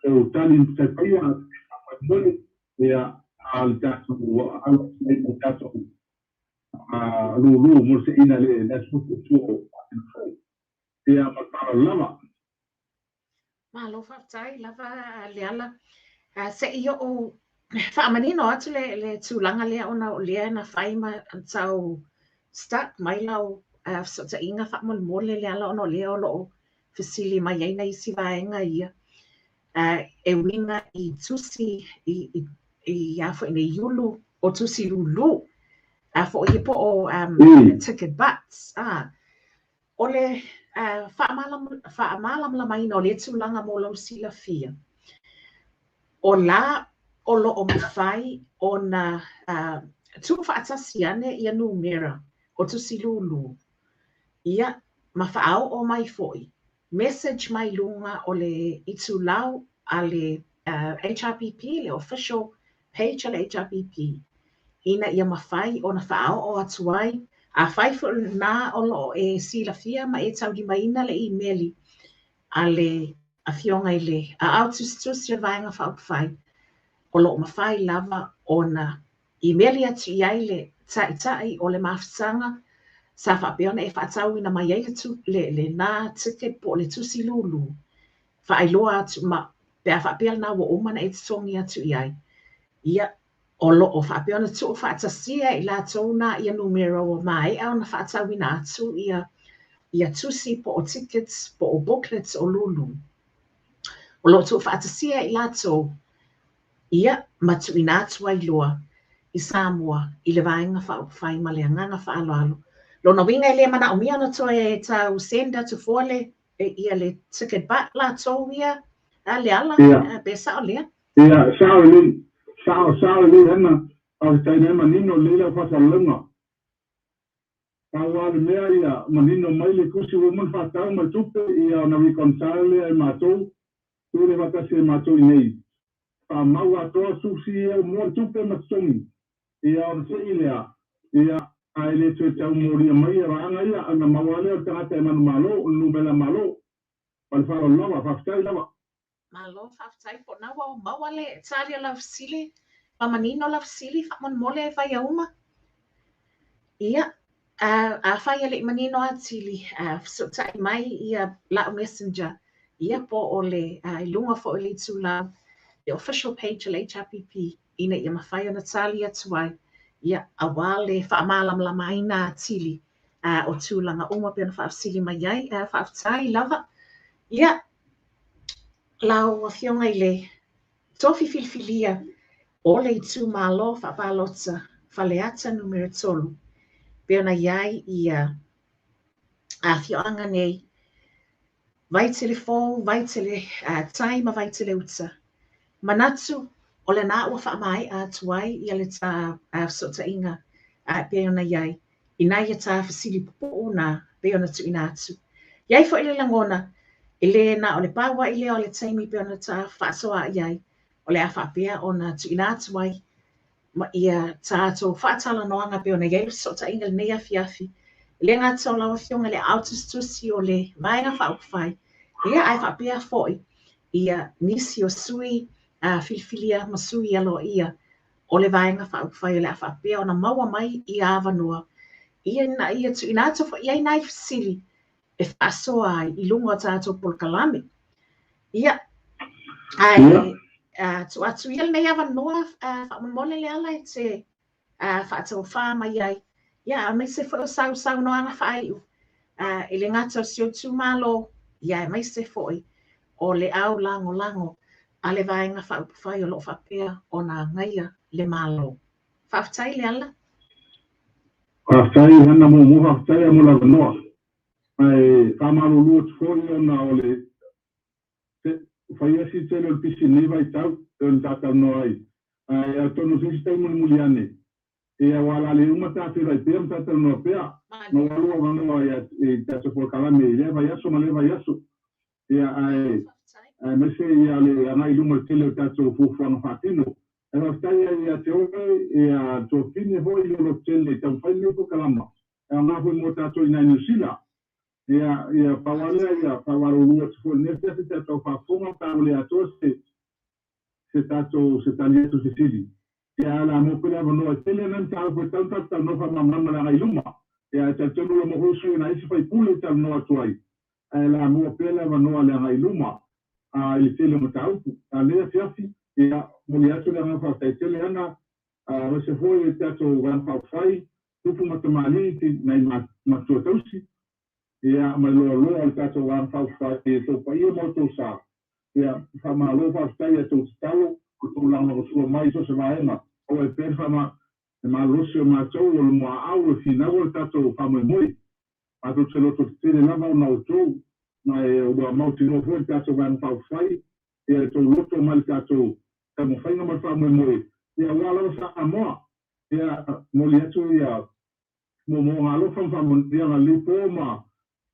o tali tapaia faamolemole ia a le tatou alo mai ma tatou lulu mo le seina le aso o ia ma le faaaloalo lava. Malo faafetai lava Leala. Se i oo faamanino atu le tulaga lea ona o lea na fai ma tau stuck mai lau fesootaiga faamolemole Leala ona o lea o lo o fesili mai ai nisi vaega ia e uiga i tusi i a foi nei iulu o tusi lulu a foi po o ticket butts o le faamalamalamaina o le tulaga mo lau silafia o la o lo o mafai ona tuufaatasi ane ia numera o tusi lulu ia ma faaoo mai foi message mai luga o le itulau a le HRPP, le official page a le HRPP, ina ia mafai ona faaoo atu ai a fai foi lena o lo o e silafia ma e taulimaina le imeli a le afioga i le aao tusitusi o le Vaega Faaupufai, o lo o mafai lava ona imeli atu i ai le taitai o le mafutaga sa faapea ona e faatauina mai ai lena ticket po o le tusi lulu faailoa atu ma pe a faapea lena ua uma ona e totogi atu i ai ia o lo o faapea ona tuufaatasia i latou na ia numera ua maea ona faatauina atu ia tusi po o tickets po o booklets o lulu. O lo o tuufaatasia e i latou ia ma tuuina atu ai loa i Samoa i le Vaega Faaupufai ma le agaga faaaloalo. Lona uiga e le manaomia ona toe tau send atu fua le ia le ticket ba latou ia a Leala pe sao lea? Ia, sao lelei, sao, sao lelei Hana, faafetai na e manino lelei lau faasalalauga. Pau lava le mea ia manino mai le tusi ua uma ona faatau ma le tupe ia ona reconcile lea e matou, tu lea faatasi e matou i nei. Faamau atoa susi ia ua moa le tupe ma totogi ia ona sei lea ia ae le toe tau molia mai ia vaega ia ona maua lea o le tagata e manumalo o le numera malo. Ma le faaaloalo lava, faafetai lava. Malo faafetai po na ua maua le tali o lau fesili ma manino lau fesili faamolemole e faia uma. Ia, afai e le i manino atili, fesootai mai ia lau messenger, ia po o le i luga foi o le itulau, le official page a le HRPP, ina ia mafai ona tali atu ai, ia, aua le faamalamalamaina atili o tulaga uma pei ona faafesili mai ai. Faafetai lava. Ia, lau Afioga i le Tofi filifilia o le itumalo faapalota Faleata Numera 3, pei ona i ai ia afioaga nei, Vaitele Fou, Vaitele Tai ma Vaitele Uta. Manatu o lena ua faamaea atu ai ia le ta fesootaiga pei ona i ai i nai a ta fesili pupuu na pei ona tuuina atu. I ai foi le lagona, e le na o le pau ai lea o le taimi pei ona ta faasoa i ai, o le a faapea ona tuuina atu ai ma ia tatou faatalanoaga pei ona i ai le fesootaiga i lenei afiafi. E le gata o lau Afioga i le aao tusitusi o le Vaega Faaupufai, ia ae faapea foi ia nisi o sui filifilia ma sui aloaia o le Vaega Faaupufai o le a faapea ona maua mai ia avanoa ia ina ia tuuina atu foi i ai nai fesili e faasoa ai i luga o tatou polokalame. Ia, ae tuu atu ia lenei avanoa faamolemole Leala e te faatofā mai ai. Ia, aemaise foi o sau saunoaga faaiu e le gata o si ou itumalo, ia aemaise foi o le au lagolago a le Vaega Faaupufai o lo o faapea ona agaia le Malo. Faafetai Leala. Faafetai Hana muamua, faafetai mo le avanoa. Ae faamalulu atu foi ona o le faia si tele o le pisi nei vaitau e ona tatalanoa ai. Ae atonu se isi taimi mulimuli ane, ia ua la le uma ta feiloai pea ma tatalanoa pea. Ma ua lua avanoa i tatou polokalame i lea vaiaso ma lea vaiaso. Ia ae aemaise ia le agai i luma o le tele o tatou fuafuaga faatino. Ae faafetai ai ia te oe ia Tofine foi i le lototele i taumafai lenei polokalama. E aoga foi mo tatou i nai Niu Sila. Ia ia pau lava lea ia faamalulu atu foi i lenei afiafi pe a tau faafofoga pe a ua le atoa se se tatou se tali atu fesili. Ia ae o le a maua pea le avanoa e tele ana mataupu e tatau ona tatou talanoa faamalamalama le agai i luma. Ia ae talitonu ua maua foi sui o nai isi faipule e talanoa atu ai. Ae o le a maua pea le avanoa le agai i luma i le tele o mataupu. A o lenei afiafi, ia momoli atu le agaga faafetai tele ana aemaise foi o le tatou Vaega Faaupufai, tupu ma tamalii, nai matua tausi, ia ma le loaloa o le tatou Vaega Faaupufai i outou paia ma outou sa. Ia, faamalo faafetai i a outou tatalo, outou lagolagosua mai i so o se vaega. Aua e pea le malolosi o matou, o le muaau, o le finau o le tatou faamoemoe. Matou te loto tetele lava ona o outou, ma e ua mautinoa foi le tatou Vaega Faaupufai, ia le tou loto ma le tatou taumafaiga ma le faamoemoe, ia aua lava Samoa. Ia, momoli atu ia moomooga alofa ma faamanuiaga i lenei po ma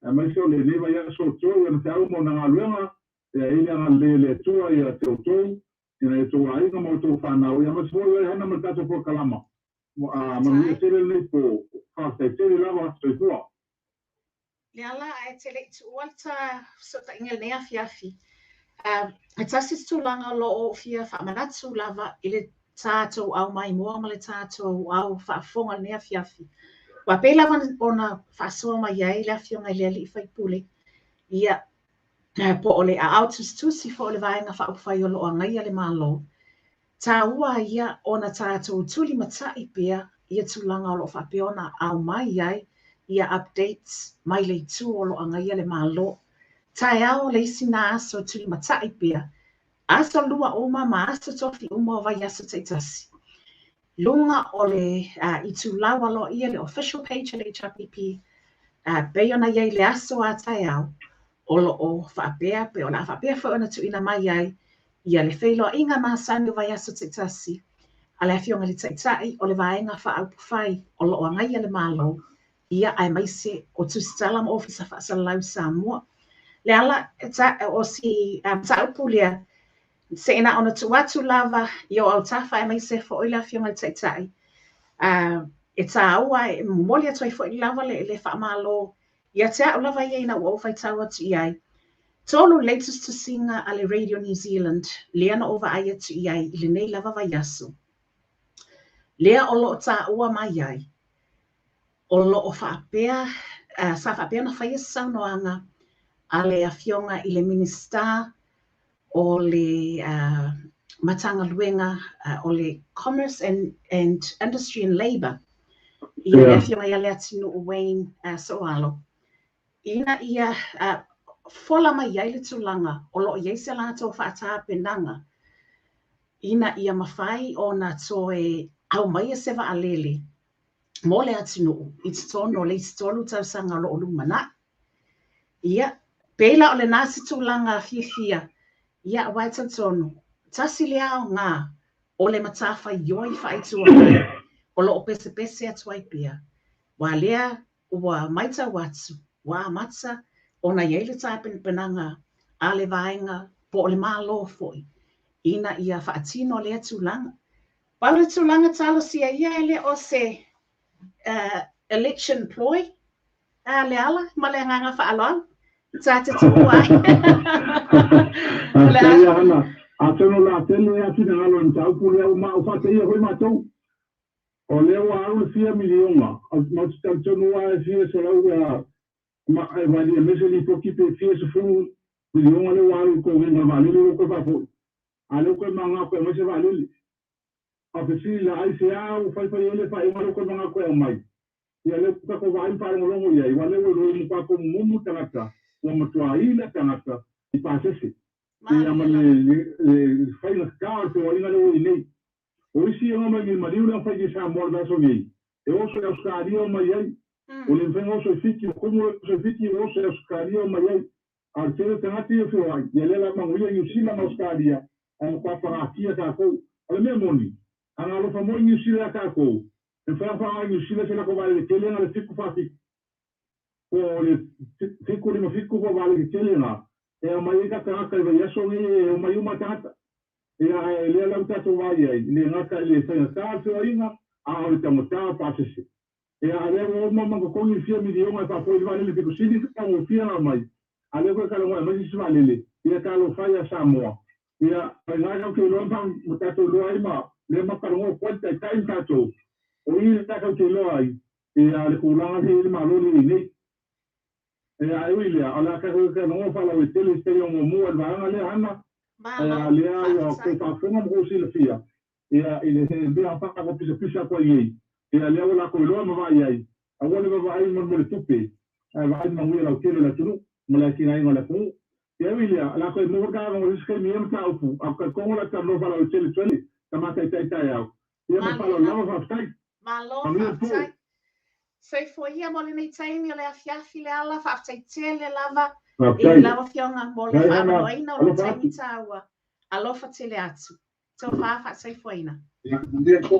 aemaise o lenei vaiaso o totoe i ona feau ma ona galuega, ia i ai le agalelei o le Atua ia te outou, i nai outou aiga ma outou fanau, ia aemaise foi oe Hana ma le tatou polokalama. Manuia tele lenei po. Faafetai tele lava. Soifua. Leala, ae te le i tuua le ta fesootaiga i lenei afiafi. E tasi se tulaga o lo o fia faamanatu lava i le tatou au maimoa ma le tatou au faafofoga i lenei afiafi. Aua pei lava ona faasoa mai ai le Afioga i le Alii Faipule, ia, po o le aao tusitusi foi o le Vaega Faaupufai o lo o agaia le Malo, taua ia ona tatou tulimatai pea ia tulaga o lo o faapea ona aumai ai ia updates mai le itu o lo o agaia le Malo. Taeao le isi na aso tulimatai pea. Aso Lua uma ma aso Tofi uma o vaiaso taitasi. Luga o le itulau aloaia le official page a le HRPP, pei ona i ai le aso a taeao, o lo o faapea pe o le a faapea foi ona tuuina mai ai ia le feiloaiga masani o vaiaso taitasi a le Afioga i le Taitai o le Vaega Faaupufai o lo o agaia le Malo, ia aemaise o Tusitala ma Ofisa Faasalalau i Samoa. Le ala o si mataupu lea, se i na ona tuu atu lava i o autafa aemaise foi le Afioga i le Taitai, e tāua e momoli atu ai foi lava le faamalo ia te au lava ia ina ua ou faitau atu i ai. Tolu lelei tusitusiga a le Radio New Zealand lea na ou vaai atu i ai i lenei lava vaiaso. Lea o lo o tāua mai ai, o lo o faapea, sa faapea ona faia se saunoaga a le Afioga i le Minisita o le Matagaluega o le Commerce and Industry and Labour, ia le Afioga ia Leatinuu Wayne Sooalo, ina ia fola mai ai le tulaga o lo o i ai se latou faatapenaga ina ia mafai ona toe aumaia se vaalele mo le atunuu i totonu o le isi 3 tausaga o lo o lumanai. Ia, pei la o lena se tulaga fiafia, ia aua e talitonu, tasi le aoga o le matafaioi faa-Itu Agai o lo o pesepese atu ai pea, aua lea ua matau atu, ua amata ona i ai le tapenapenaga a le vaega po o le Malo foi ina ia faatino lea tulaga. Pau le tulaga talosia ia e le o se election ploy a le ala ma le agaga faaaloalo ta te tuua ai. Faafetai Hana. Atonu o le a tele lava finagalo i le mataupu lea ua ma faateia foi matou. O lea ua alu le fia miliona, ma ou te talitonu lava e fia selau ma e valia aemaise lipoti pe fia sefulu miliona lea ua alu i le totogiina o le vaalele lea ua toe faafoi. A lea ua toe manatu e aumai se vaalele. A fesili la, aisea ua faifai ai le faaiuga lea ua toe manatu e aumai? Ia lea ua tatou vaai ma faalogologo i ai, aua lea ua iloa ua matua tomumumu tagata, ua matua ila tagata i pasese. Ia ma le faigata o le feoaiga lea ua i ai nei. O isi e omai nei maliu lea na fai i Samoa i le vaiaso nei, e oso i Ausetalia omai ai. Ua le mafai ona oso i Fiti, ua tumu le oso i Fiti, ua oso i Ausetalia omai ai. A o le tele o tagata ia e feoai, ia lea la manuia Niu Sila ma Ausetalia, ae matua pagatia tatou. O le mea moni, a na alofa moi Niu Sila ia tatou, e mafai ona faaaoga e Niu Sila se latou vaalele tele na le 7 4 7, po o le 7 5 7 po o vaalele tetele na, e aumai ai tagata i vaiaso nei e omai uma tagata. Ia, ae lea la ua tatou vaai ai, e le gata i le faigata o le feoaiga, a o le taugata o pasese. Ia, a lea ua uma ma totogi le fia miliona e faafoi i le vaalele pito sili ona taugofie ona aumai, a lea ua toe talanoa e aumai se isi vaalele, ia talofa ia Samoa. Ia, o i ina tatou te iloa ma tatou iloa ai ma lea matou talanoa atu ai le Taitai ma tatou, o i lea tatou te iloa ai, ia, le tulaga lea e i ai le Malo lea e i ai nei. Ia, ae ui i lea, o le a tatou talanoa faalauaitele i se taimi o muamua i le vaega lea, Hana, Malo, lea ua outou faafetai. faafofoga ma outou silafia, ia, i le mea faatagopisapisa atu ai nei, ia, lea ua latou iloa ma vaai ai, aua le vaavaai mo le tupe, ae vaai le manuia lautele o le atunuu ma le atinaeina o le atunuu. Ia, ui i lea, o le a toe maua le ta avanoa i se isi taimi i ia mataupu, ae ou te talitonu o le a talanoa faalauaitele atu ai le Tama Taitai taeao. Ia, ma le Malie faaaloalo lava. lava, faafetai. Malo, Manuia le po. faafetai. Soifua ia mo lenei taimi o le afiafi le ala, faafetai tele lava i Faafetai. lau afioga mo le Faafetai Hana, faaavanoaina o lou alofa taimi atu. taua. Alofa tele atu. Tofa faasoifuaina. Ia, manuia le po.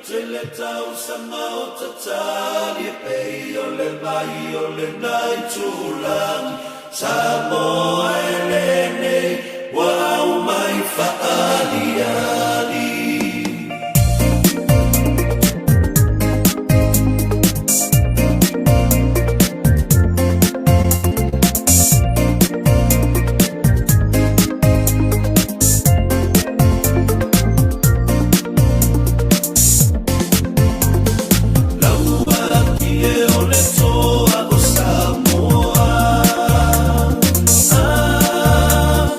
Tele tausaga o tatali e pei o le vai o lena itulagi Samoa e lenei ua aumai faaaliali. Lauakie o le toa o Samoa. Ah,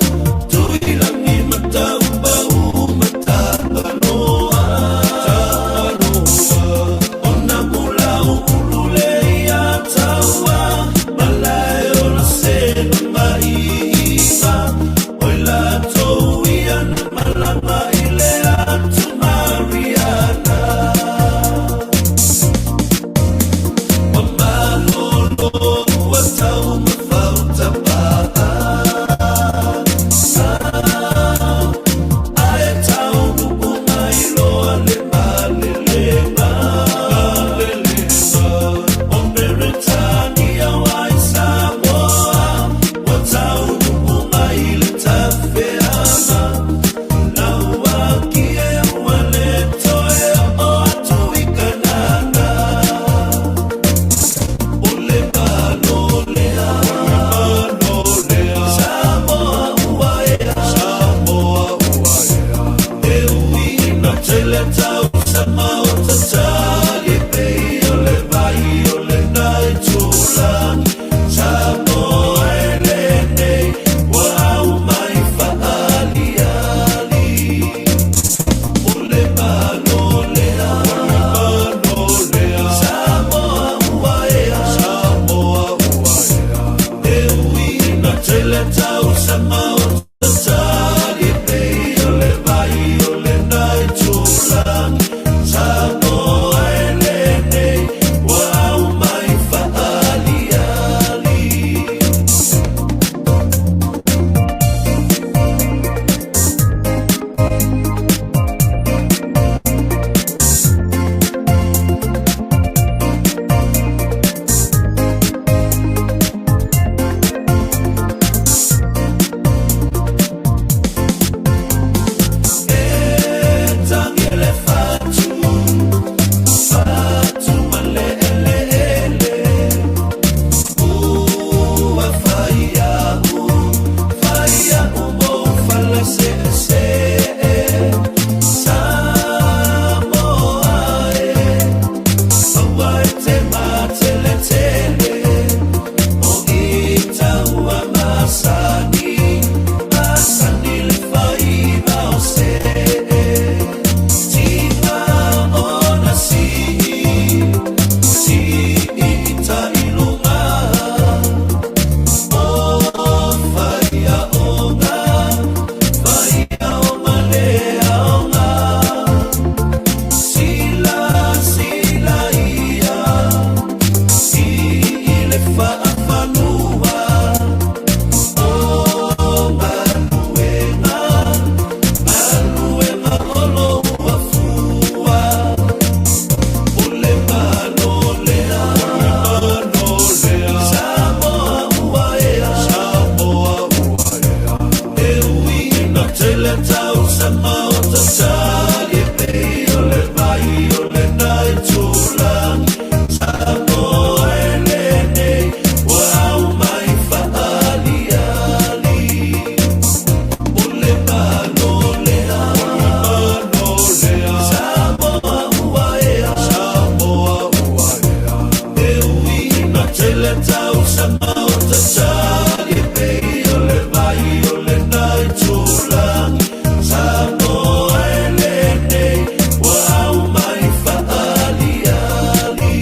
Faafanua o galuega, galuega o lou afua. O le Malo lea, Samoa ua ea, Samoa ua ea. E ui ina tele tausaga o tatali, e pei o le vai o lena itulagi, Samoa e lenei ua aumai faaliali. O le Malo lea, Samoa ua ea, Samoa ua ea. E ui ina tele tausaga o tatali, e pei o le vai o lena itulagi, Samoa e lenei ua aumai faaliali.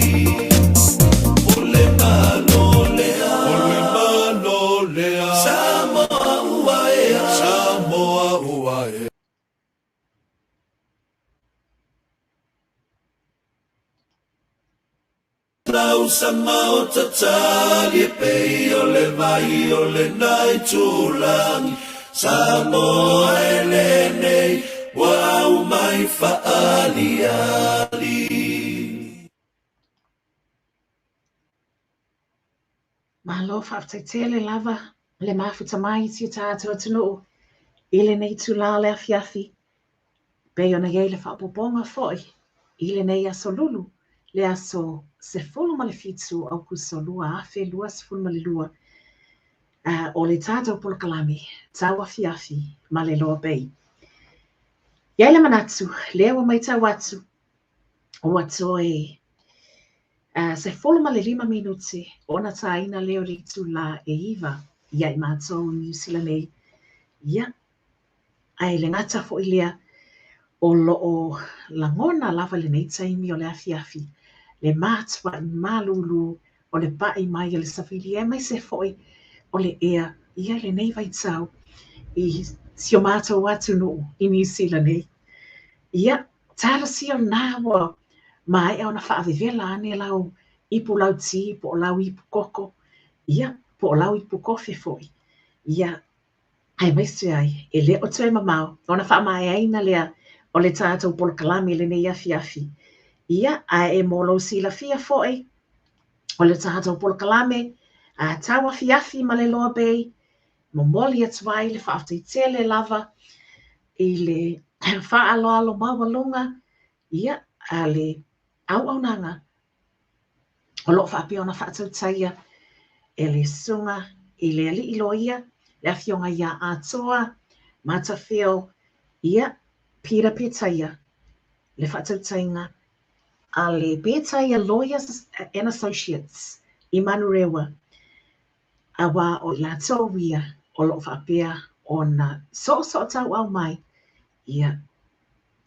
O le Malo lea, o le Malo lea, Samoa ua ea, Samoa ua ea. Tausaga o tatali, e pei o le vai o lena itulagi, Samoa e lenei ua aumai faaliali. Malo faafetai tele lava le mafuta mai i si o tatou atunuu i lenei itulā o le afiafi. Pei ona i ai le faaopoopoga foi i lenei aso Lulu, le aso 17 o Aukuso 2022, o le tatou polokalame tau afiafi ma le Loa Bay. I ai le manatu, lea ua matau atu, ua toe 15 minute ona taina lea o le itulā e 9 ia i matou i Niu Sila nei. Ia, ae le gata foi lea, o lo o lagona lava lenei taimi o le afiafi le matuai malūlū o le pa'i mai o le savili aemaise foi o le ea ia i lenei vaitau i si o matou atunuu i Niu Sila nei. Ia, talosia lena ua maea ona faavevela ane lau ipu lauti po o lau ipu koko, ia, po o lau ipu kofe foi. Ia, aemaise ai, e le o toe mamao ona faamaeaina lea o le tatou polokalame i lenei afiafi. Ia, ae mo lou silafia foi, o le tatou polokalame a tau afiafi ma le Loa Bay, momoli atu ai le faafetai tele lava i le faaaloalo maualuga, ia, a le auaunaga o lo o faapea ona faatautaia e le Susuga i le Alii Loia, le Afioga ia Atoa Matafeo, ia, Peter Petaia, le faatautaiga a le Petaia Lawyers and Associates i Manurewa, aua o i latou ia o lo o faapea ona soosootauau mai, ia,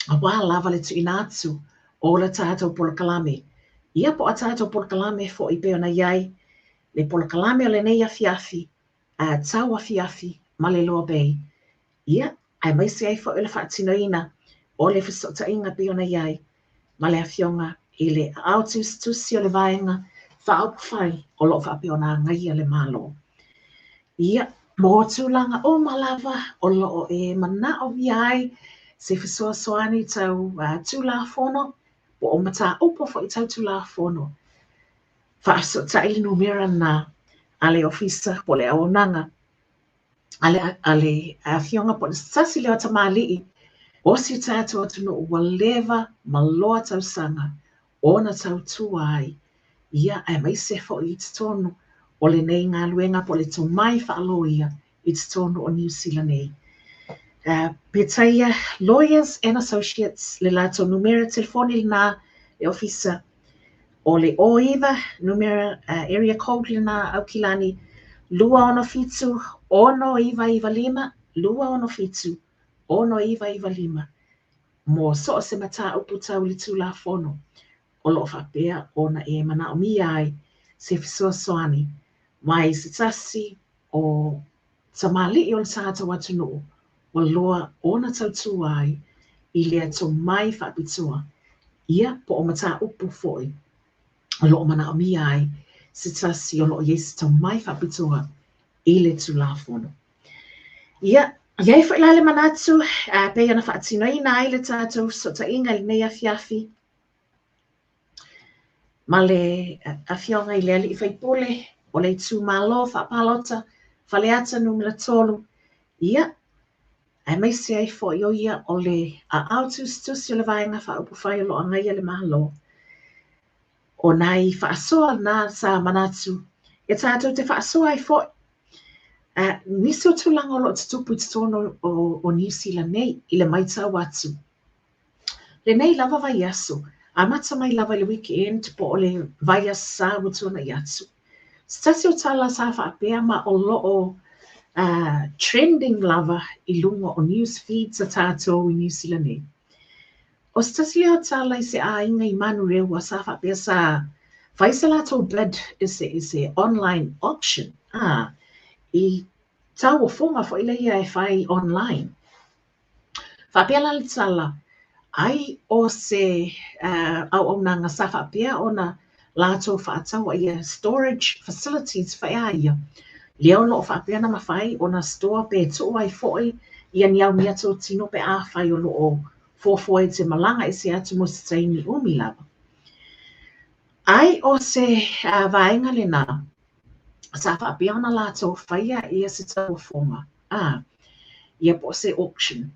aua lava le tuuina atu o le tatou polokalame. Ia po o a tatou polokalame foi pei ona i ai le polokalame o lenei afiafi, a tau afiafi ma le Loa Bay. Ia, aemaise ai foi o le faatinoina o le fesootaiga pei ona i ai ma le Afioga i le Aao Tusitusi o le Vaega Faaupufai o lo o faapea ona agaia le Malo. Ia, mo tulaga uma lava o lo o e manaomia ai se fesoasoani tau Tulafono po o mataupu foi tau Tulafono, faafesootai le numera lena a le Ofisa po o le auaunaga a le Afioga po o se tasi lea o tamalii o si o tatou atunuu ua leva ma loa tausaga ona tautua ai, ia, aemaise foi i totonu o lenei galuega po o le tomai faaloia i totonu o Niu Sila nei. Petaia Lawyers and Associates le latou numera telefoni lena le ofisa o le 09 numera area code lena Aukilani 267 6995 267 6995 mo so o se mataupu tau i le Tulafono o lo o faapea ona e manaomia ai se fesoasoani mai se tasi o tamalii o le tatou atunuu ua loa ona tautua ai i lea tomai faapitoa, ia, po o mataupu foi o lo o manaomia ai se tasi o lo o i ai se tomai faapitoa i le Tulafono. Ia, i ai foi la le manatu, pei ona faatinoina ai le tatou fesootaiga i lenei afiafi ma le Afioga i le Alii Faipule o le itumalo faapalota Faleata Numera 3, ia, aemaise ai foi o ia o le aao tusitusi o le Vaega Faaupufai o lo o agaia le Malo. O nai faasoa na sa manatu e tatou te faasoa ai foi nisi o tulaga o lo o tutupu i totonu o Niu Sila nei i le matau atu. Lenei lava vaiaso, amata mai lava i le weekend po o le vaiaso sa ua tuanai atu. Se tasi o tala sa faapea ma o lo o trending lava i luga o news feeds a tatou i Niu Sila nei. O se tasi lea o tala i se aiga i Manurewa sa faapea sa fai se latou bid i se, i se online auction, i tauofoga foi lea e fai online. Faapea la le tala, ai o se auaunaga sa faapea ona latou faataua ia storage facilities foi a ia, lea o lo o faapea ona mafai ona store pe tuu ai foi ia ni au meatotino pe afai o lo o fuafua i te malaga ese atu mo se taimi umi lava. Ai o se vaega lena sa faapea ona latou faia ia se tauofoga, ia po o se auction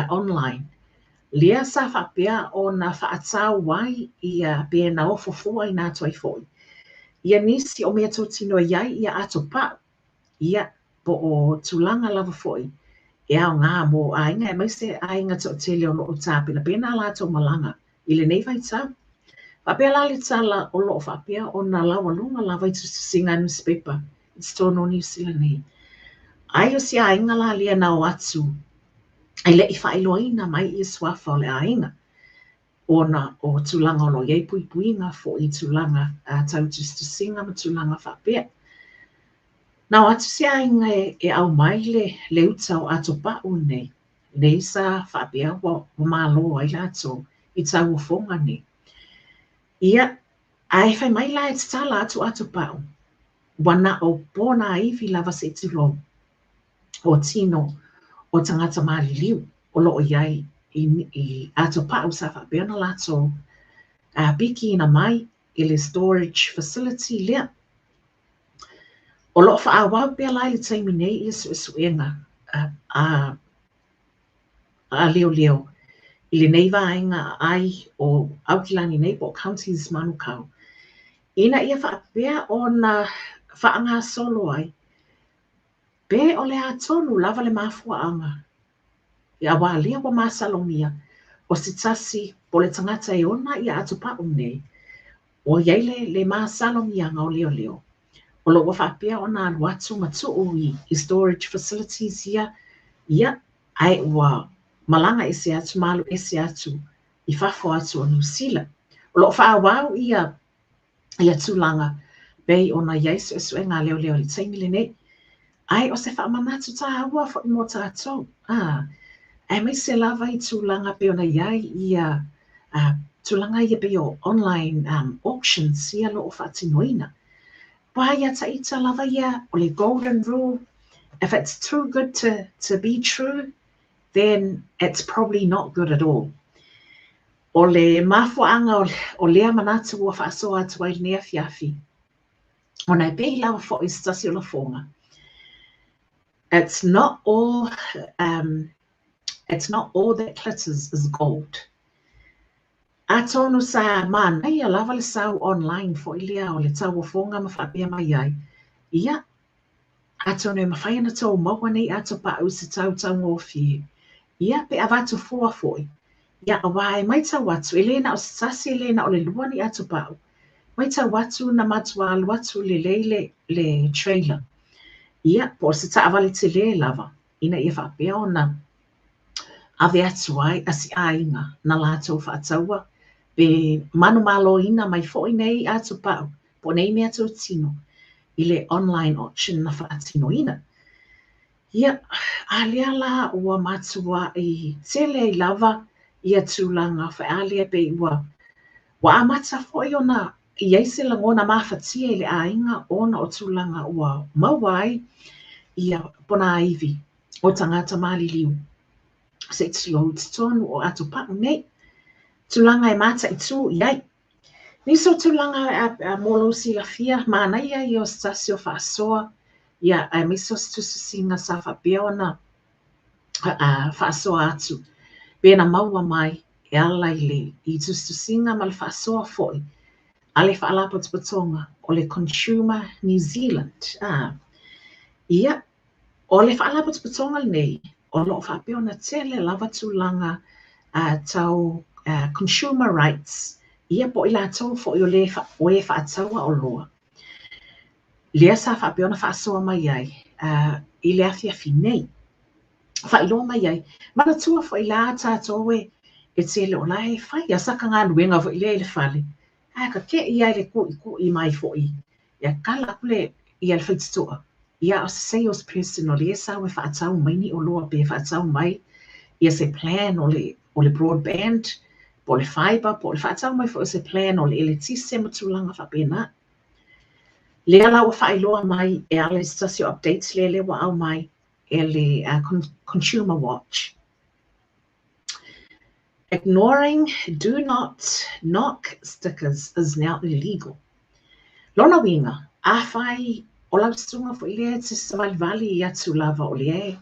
online, lea sa faapea ona faatau ai ia pe na ofo fuaina atu ai foi ia nisi o meatotino e i ai ia ato pa'u, ia po o tulaga lava foi e aoga mo aiga aemaise aiga toatele o lo o tapenapena a latou malaga i lenei vaitau. Faapea la le tala o lo o faapea ona laualuga lava i tusitusiga a nusipepa i totonu o Niu Sila nei. Ai o se aiga la lea na o atu e le i faailoaina mai ia suafa o le aiga ona o tulaga o lo o i ai puipuiga foi i tulaga tau tusitusiga ma tulaga faapea. Na o atu se aiga e aumai le uta o ato pa'u nei, nei sa faapea ua malo ai latou i tauofoga nei. Ia, ae fai mai la e tatala atu ato pa'u, ua na o ponaivi lava se i tulou o tino o tagata maliliu o lo o i ai i ato pa'u sa faapea ona latou pikiina mai i le storage facility lea. O lo o faaauau pea la i le taimi nei ia suesuega a leoleo i lenei vaega aai o Aukilani nei po o Counties Manukau ina ia faapea ona faagasolo ai pe o le a tonu lava le mafuaaga aua lea ua masalomia o se tasi po o le tagata e ona ia atopa'u nei ua i ai le masalomiaga o leoleo o lo o ua faapea ona alu atu ma tuu i storage facilities ia, ia, ae ua malaga ese atu ma alu ese atu i fafo atu o Niu Sila. O lo o faaauau ia tulaga pei ona i ai suesuega a leoleo i le taimi lenei. Ae o se faamanatu tāua foi mo tatou, aemaise lava i tulaga pei ona i ai ia tulaga ia pei o online auctions ia lo o faatinoina. Aua ia taita lava ia o le golden rule, if it's too good to be true, then it's probably not good at all. O le mafuaaga o lea manatu ua faasoa atu ai lenei afiafi, ona e pei lava foi se tasi o lafoga. It's not all that glitters is gold. Atonu sa manaia lava le sau online foi lea o le tauofoga ma faapea mai ai, ia, atonu e mafai ona tou maua nei ato pa'u i se tau taugofie, ia, pe avatu fua foi. Ia, aua e matau atu, e le na o se tasi, e le na o le lua ni ato pa'u. Matau atu na matua alu atu lelei le trailer. Ia, po o se taavale tele lava, ina ia faapea ona ave atu ai a si aiga na latou faataua pe manumaloina mai foi nei ato pa'u po o nei meatotino i le online auction na faatinoina. Ia, a lea la ua matuai tele ai lava ia tulaga faealea pei ua amata foi ona i ai se lagona mafatia i le aiga ona o tulaga ua maua ai ia ponaivi o tagata maliliu se i tulou i totonu o atopau nei, tulaga e mataitu i ai. Nisi o tulaga mo lou silafia, manaia ia o se tasi o faasoa, ia aemaise o se tusitusiga sa faapea ona faasoa atu pe na maua mai e ala i le i tusitusiga ma le faasoa foi a le Faalapotopotoga o le Consumer New Zealand. Ia, o le Faalapotopotoga lenei, o lo o faapea ona tele lava tulaga tau consumer rights, ia po o i latou foi o, le, o e faataua oloa. Lea sa faapea ona faasoa mai ai i le afiafi nei. Faailoa mai ai, manatua foi la tatou e e tele o la e fai a saka galuega foi lea i le fale, ae ka te i ai le kuʻikuʻi mai foi, ia kala aku le ia le faitotoa, ia o se sales person o le sau e faatau mai ni oloa pe faatau mai ia se plan o le broadband, po o le fiber, po o le faatau mai foi o se plan o le eletise ma tulaga faapena. Lea la ua faailoa mai e ala i se tasi o updates lea lea ua aumai e le Consumer Watch. Ignoring do not knock stickers is now illegal. Lona uiga, afai o lau susuga foi lea e te savalivali atu lava o lea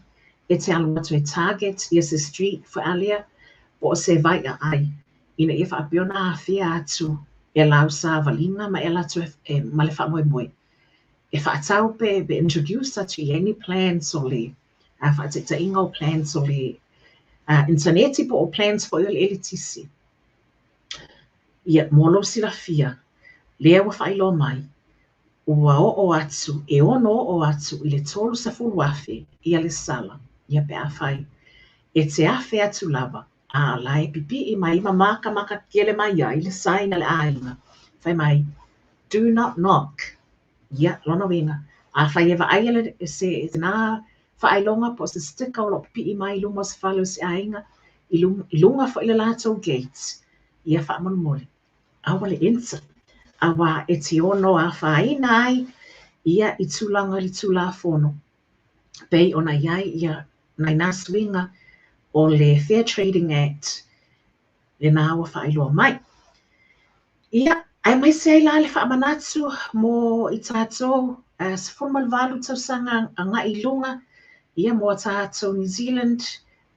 e te alu atu e target ia se street foi a lea po o se vai aai ina ia faapea ona afea atu e lau savaliga ma e alu atu e, ma le faamoemoe e faatau pe, pe introduce atu i ai ni plans o le faataitaiga o plans o le interneti po o plans foi o le eletise. Ia, mo lou silafia, lea ua faailoa mai, ua oo atu, e ono oo atu i le 30,000 ia le sala, ia pe afai e te afe atu lava, a o la e pipii mai ma makamaka tele mai ai le sign a le aiga, fai mai, do not knock. Ia, lona uiga, afai e vaaia le, se, lena faailoga po o se sticker o lo o pipii mai i luma o se fale o se aiga, i luga foi le latou gate, ia faamolemole, aua le enter, auā e te ono afaina ai ia i tulaga o le Tulafono pei ona i ai ia nai nā suiga o le Fair Trading Act lena ua faailoa mai. Ia, aemaise ai la le faamanatu mo i tatou 18 tausaga agai i luga, ia mo a tatou New Zealand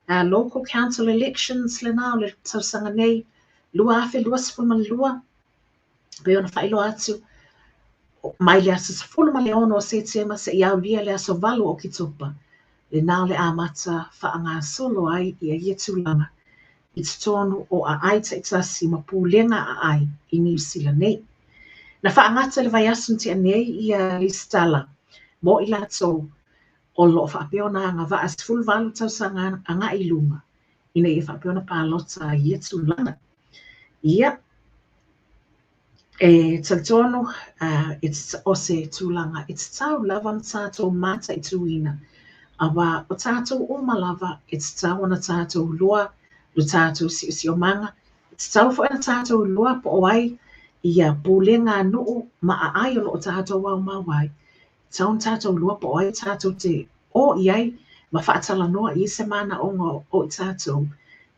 Local Council Elections lena o le tausaga nei 2022, pei ona faailoa atu, mai le aso 16 o Setema seia aulia le aso 8 o Oketopa, lena o le amata faagasolo ai ia ia tulaga i totonu o aai taitasi ma pulega aai i Niu Sila nei. Na faagata i le vaiaso na tea nei ia lesitala mo i latou o lo o faapea ona agavaa 18 tausaga agai i luga ina ia faapea ona palota ai i ia tulaga. Ia, e talitonu o se tulaga e tatau lava ona tatou mataituina, auā o tatou uma lava e tatau ona tatou iloa lo tatou siosiomaga, e tatau foi ona tatou iloa po o ai ia pulega a nuu ma aai o lo o tatou aumau ai. E tatau ona tatou iloa po o ai tatou te o i ai ma faatalanoa i ai se manaoga o i tatou,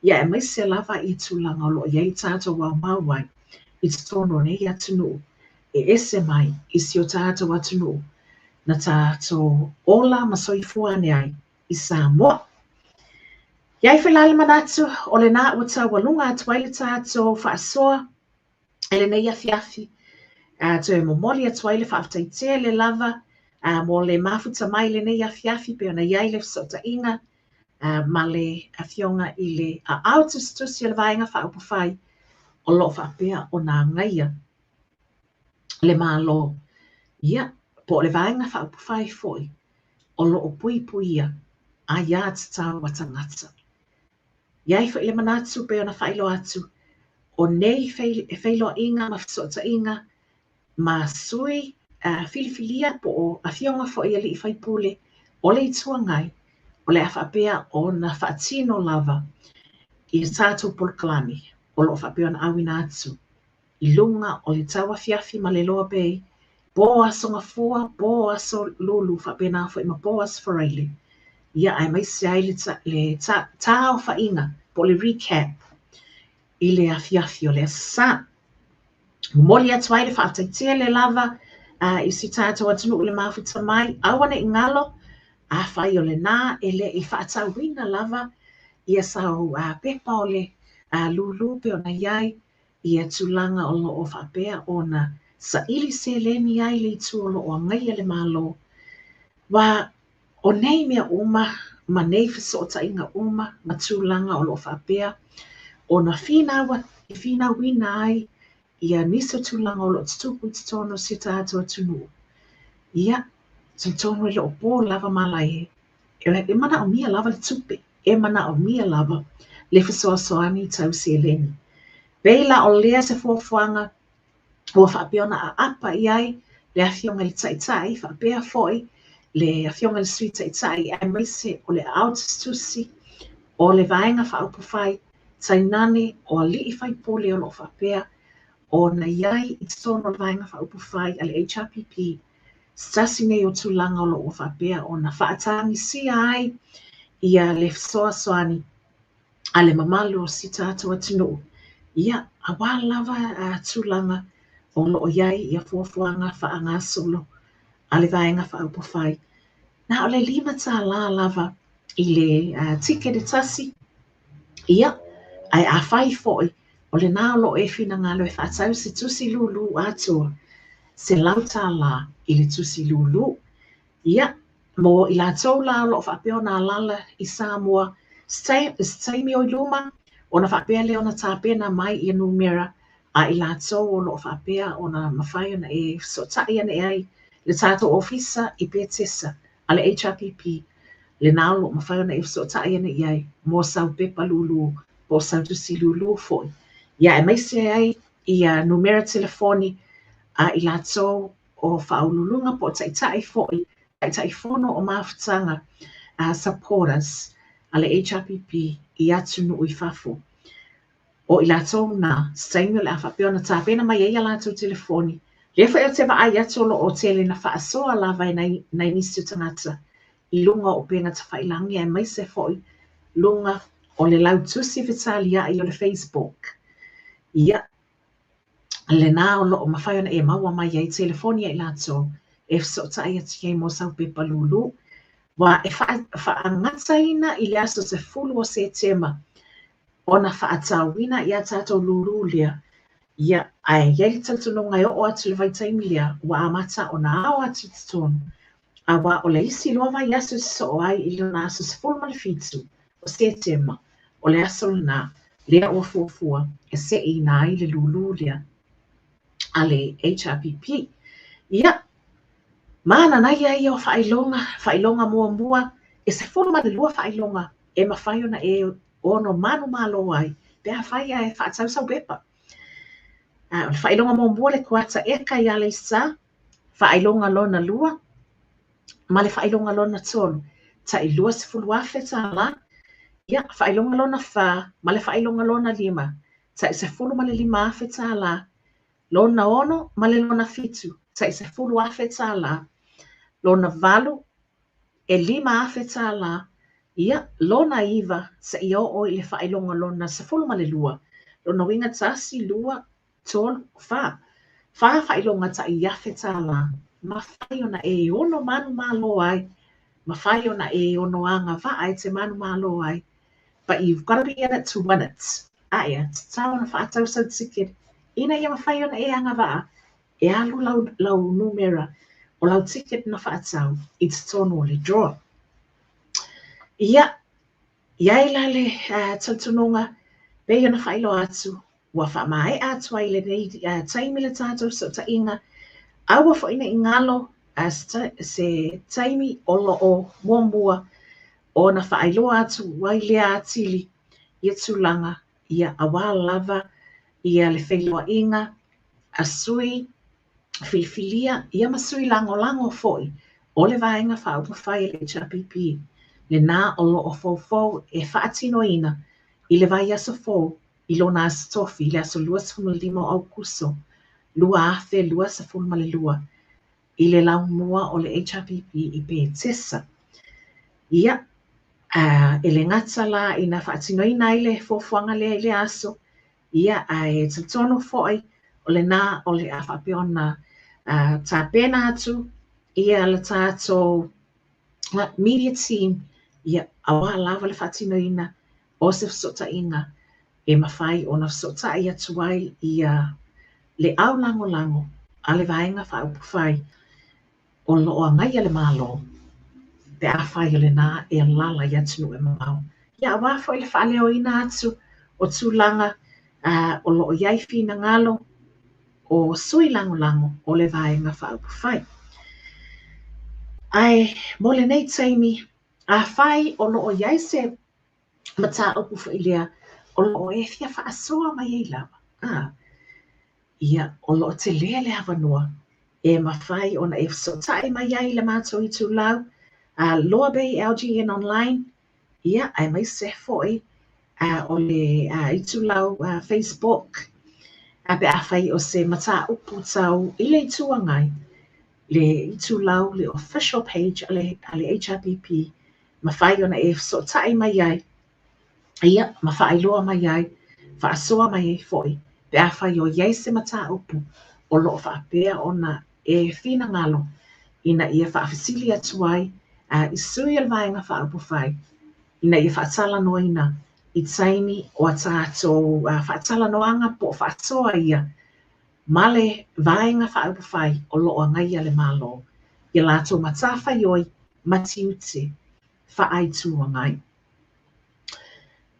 ia aemaise lava i tulaga o lo o i ai le tatou aumau ai i totonu o nei atunuu e ese mai i si o tatou atunuu na tatou ola ma soifua ane ai i Samoa. I ai foi la le manatu o lena ua taualuga atu ai le tatou faasoa i lenei afiafi, toe momoli atu ai le faafetai tele lava mo le mafuta mai i lenei afiafi pei ona i ai le fesootaiga ma le Afioga i le Aao Tusitusi o le Vaega Faaupufai o lo o faapea ona agaia le Malo, ia, po o le Vaega Faaupufai foi o lo o puipuia aiā tatau a tagata. I ai foi le manatu pei ona faailoa atu, o nei feiloaiga ma fesootaiga ma sui filifilia po o afioga foi i alii faipule o le Itu Agai, o le a faapea ona faatino lava i a tatou polokalame o lo o faapea ona auina atu. i luga o le tauafiafi ma le Loa Bay, po Aso Gafua, po Aso Lulu faapena foi ma po Aso Faraile, ia aemaise ai le le taaofaiga po o le recap i le afiafi o le Aso Sa. Momoli atu ai le faafetai tele lava i si tatou atunuu i le mafuta mai, aua ne i galo, afai o lena e le i faatauina lava ia sau pepa o le lūlū pei ona i ai ia tulaga o lo o faapea ona saili seleni ai le itu o lo o agaia le Malo. Aua o nei mea uma ma nei fesootaiga uma ma tulaga o lo o faapea ona finauina ai ia nisi o tulaga o lo o tutupu i totonu o si o tatou atunuu. Ia, talitonu e le o po lava malae, e manaomia lava le tupe, e manaomia lava le fesoasoani tau seleni. Pei la o lea se fuafuaga ua faapea ona aapa i ai le Afioga i le Taitai faapea foi le Afioga i le Sui Taitai aemaise o le aao tusitusi o le Vaega Faaupufai tainane o alii faipule o lo o faapea ona i ai i totonu o le Vaega Faaupufai a le HRPP se tasi nei o tulaga o lo o faapea ona faatagisia ai ia le fesoasoani a le mamalu o si tatou atunuu, ia, aua lava tulaga o lo o i ai ia fuafuaga faagasolo a le Vaega Faaupufai. Na o le $5 lava i le tikete tasi, ia, ae afai foi o lena o lo o e finagalo e faatau se tusi lūlū atoa, $100 i le tusi lūlū. Ia, mo i latou la o lo o faapea ona alaala i Samoa, se taimi o i luma, ona faapea lea ona tapena mai ia numera a i latou o lo o faapea ona mafai ona e fesootai ane ai le tatou ofisa i Petesa a le HRPP, lena o lo o mafai ona e fesootai ane i ai mo sau pepa lūlū po o sau tusi lūlū foi. Ia, aemaise ai ia numera telefoni a i latou o faauluuluga po o taitai foi, taitaifono o mafutaga supporters a le HRPP i atunuu i fafo. O i latou na, se taimi o le a faapea ona tapena mai ai a latou telefoni. Lea foi ou te vaai atu o lo o tele na faasoa lava e nai nisi o tagata i luga o upega tafailagi aemaise foi luga o le lautusi fetaliai o le Facebook. Ia, lena o lo o mafai ona e maua mai ai telefoni a i latou e fesootai atu i ai mo sau pepa lūlū. Aua e faagataina i le aso 10 o Setema ona faatauina i a tatou lūlū lea, ia, ae i ai le talitonuga e oo atu i le vaitaimi lea, ua amata ona ao atu i totonu, aua o le isi loa vaiaso e sosoo ai i lona aso 17 o Setema, o le aso lena lea ua fuafua e seeina ai le lūlū lea a le HRPP. Ia, mananaia ia o faailoga, faailoga muamua, e 12 faailoga e mafai ona e ono manumalo ai pe afai ae faatau sau pepa. O le faailoga muamua le kuata eka i Aleisa, faailoga lona lua ma le faailoga lona tolu, tai $20,000, ia, faailoga lona fa ma le faailoga lona lima, tai $15,000, lona ono ma le lona fitu, tai $10,000, lona valu, e $5,000, ia, lona iva, seia oo i le faailoga lona 12, lona uiga tasi, lua, tolu, fa. Fa faailoga tai $1,000, mafai ona e ono manumalo ai, mafai ona e ono agavaa e te manumalo ai. But you've got to be in it to win it. Ae, tatau ona faatau sau ticket ina ia mafai ona e agavaa e alu lau numera o lau ticket na faatau i totonu o le draw. Ia, i ai la le talitonuga, pei ona faailoa atu, ua faamaea atu ai lenei taimi le tatou fesootaiga, aua foi ne i galo se taimi o lo o muamua ona faailoa atu ai lea atili ia tulaga ia aua lava ia le feiloaiga a sui filifilia ia ma sui lagolago foi o le Vaega Faaupufai a le HRPP lena o lo o foufou e faatinoina i le vaiaso fou. i lona Aso Tofi i le aso 25 o Aukuso 2022 i le laumua o le HRPP i Petesa. Ia, e le gata la ina faatinoina ai le fuafuaga lea i lea aso, ia, ae talitonu foi o lena o le a faapea ona tapena atu ia le tatou media team, ia, aua lava le faatinoina o se fesootaiga e mafai ona fesootai atu ai ia le au lagolago a le Vaega Faaupufai o lo o agaia le Malo pe afai o lena e alaala i atunuu e mamao. Ia aua foi le faaleoina atu o tulaga o lo o i ai finagalo o sui lagolago o le Vaega Faaupufai. Ae mo lenei taimi, afai o lo o i ai se mataupu foi lea o lo o e fia faasoa mai ai lava, ia, o lo o tele le avanoa e mafai ona e fesootai mai ai i le matou itulau Loa Bay LGN Online, ia, aemaise foi o le itulau Facebook, pe afai o se mataupu tau i le Itu Agai, le itulau, le official page a le HRPP, mafai ona e fesootai mai ai, ia, ma faailoa mai ai, faasoa mai ai foi, pe afai o i ai se mataupu o lo o faapea ona e finagalo ina ia faafesili atu ai i sui o le Vaega Faaupufai ina ia faatalanoaina i taimi o a tatou faatalanoaga po o faasoa ia ma le Vaega Faaupufai o lo o agaia le Malo i a latou matafaioi ma tiute faa-Itu Agai.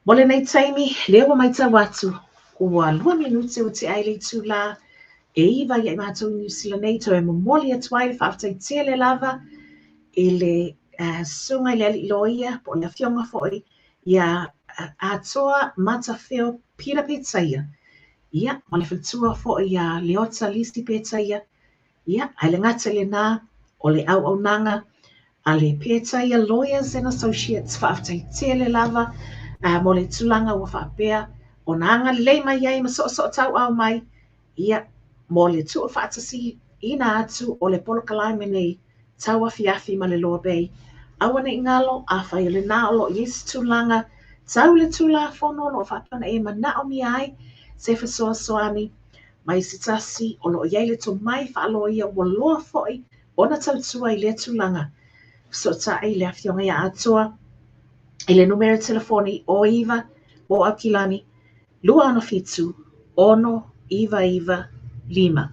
Mo lenei taimi, lea ua matau atu, ua 2 minute ua tea ai le itula e 9 ia i matou i Niu Sila nei, toe momoli atu ai le faafetai tele lava i le susuga i le alii loia po o le afioga foi ia Atoa Matafeo Peter Petaia, ia, ma le faletua foi ia Leota Lisi Petaia, Ia, ae le gata i lena, o le auaunaga a le Petaia Lawyers and Associates, faafetai tele lava mo le tulaga ua faapea ona agalelei mai ai ma soosootauau mai, ia, mo le tuufaatasiina atu o le polokalame nei tauafiafi ma le Loa Bay. Aua ne i galo, afai o lena o lo o i ai se tulaga tau le Tulafono o lo o faapea ona e manaomia ai se fesoasoani mai se tasi o lo o i ai le tomai faaloia ua loa foi ona tautua i lea tulaga, fesootai le Afioga ia Atoa i le numera telefoni o 9 o Aukilani 267 6995.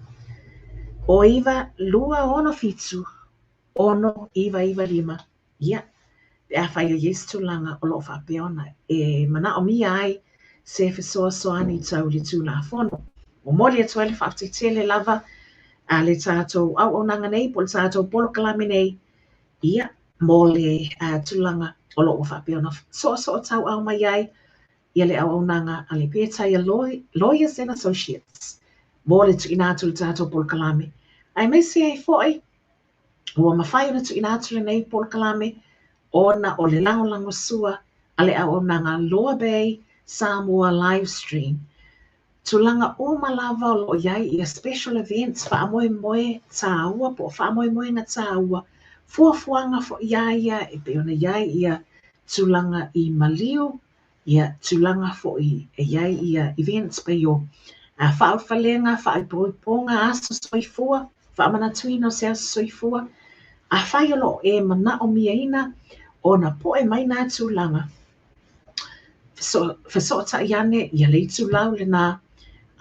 O 9 267 6995. Ia, pe afai o i ai se tulaga o lo o faapea ona e manaomia ai se fesoasoani tau i le Tulafono. Momoli atu ai le faafetai tele lava a le tatou auaunaga nei po o le tatou polokalame nei, ia, mo le tulaga o lo o ua faapea ona soosootauau mai ai ia le auaunaga a le Petaia Lawyers and Associates mo le tuuina atu i le tatou polokalame. Aemaise ai foi ua mafai ona tuuina atu lenei polokalame ona o le lagolagosua a le auaunaga Loa Bay Samoa Livestream. Tulaga uma lava o lo o i ai ia special events, faamoemoe tāua po o faamoemoega tāua, fuafuaga foi ia ia e pei ona i ai ia tulaga i maliu, ia tulaga foi e i ai ia events pei o faaulufalega, faaipoipoga, aso soifua, faamanatuina o se aso soifua. Afai o lo o e manaomiaina ona poe mai nā tulaga, fesootai ane ia le itulau lena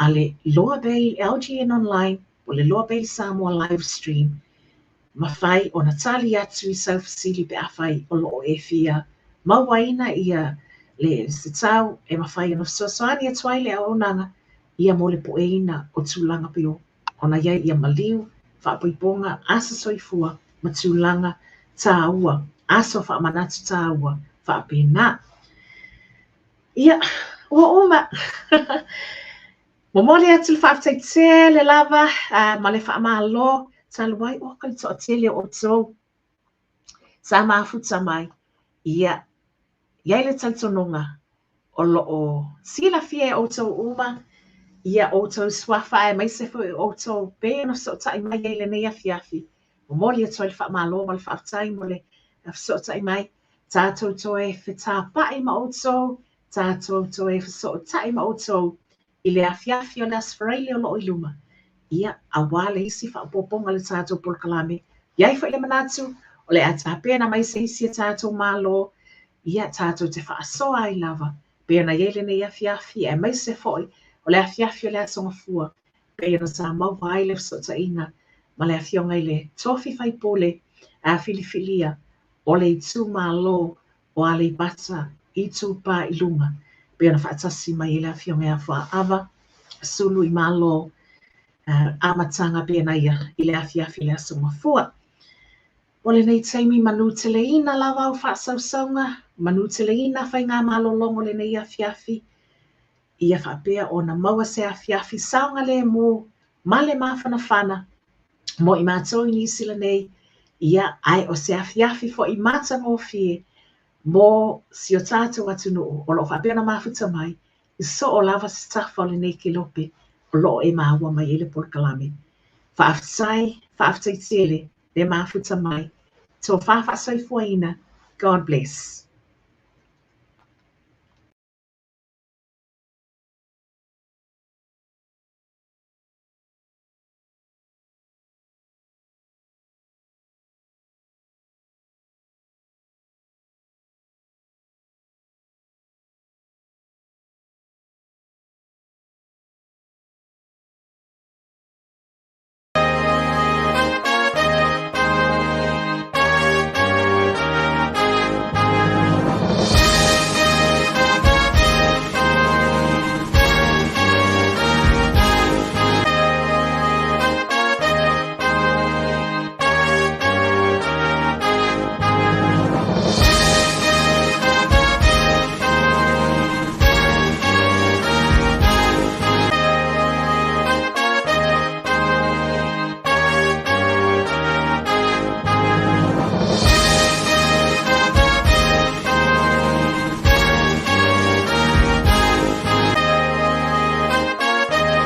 a le Loa Bay LGN Online po o le Loa Bay Samoa Live Stream, mafai ona tali atu i sau fesili pe afai o lo o e fia mauaina ia le se tau e mafai ona fesoasoani atu ai le auaunaga ia mo le poeina o tulaga pei ona i ai ia maliu, faaipoipoga, aso soifua ma tulaga tāua, aso faamanatu tāua faapena. Ia, ua uma. Momoli atu le faafetai tele lava ma le faamalo talu ai o ka le toatele o outou sa mafuta mai. Ia, i ai le talitonuga O lo o silafia e ʻoutou uma ia ʻoutou suafa aemaise foi o ʻoutou pei ona fesootai mai ai i lenei afiafi. Momoli atu ai le faamalo ma le faafetai mo le fesootai mai. Tatou toe fetapa'i ma ʻoutou, tatou toe fesootai ma ʻoutou i le afiafi o le Aso Faraile o lo o i luma, ia, auā le isi faaopoopoga o le tatou polokalame. I ai foi le manatu, o le a tapena mai se isi a tatou Malo, ia, tatou te faasoa ai lava, pei ona i ai lenei afiafi, aemaise foi o le afiafi o le Aso Gafua, pei ona sa maua ai le fesootaiga ma le Afioga i le Tofi Faipule a filifilia o le itumalo o Aleipata Itupa i Luga, pei ona faatasi mai ai le Afioga ia Fuaava Suluimalo amataga pei ona ia i le afiafi o le Aso Gafua. O lenei taimi manuteleina lava au faasausauga, manuteleina faigamalologa o lenei afiafi, ia faapea ona maua se afiafi saogalemu ma le mafanafana mo i matou i Niu Sila nei, ia, ae o se afiafi foi matagofie mo si o tatou atunuu o lo o faapea ona mafuta mai i soo lava se tafa o lenei kelope o lo o e maua mai ai le polokalame. Faafetai, faafetai tele le mafuta mai. Tofa faasoifuaina. God bless.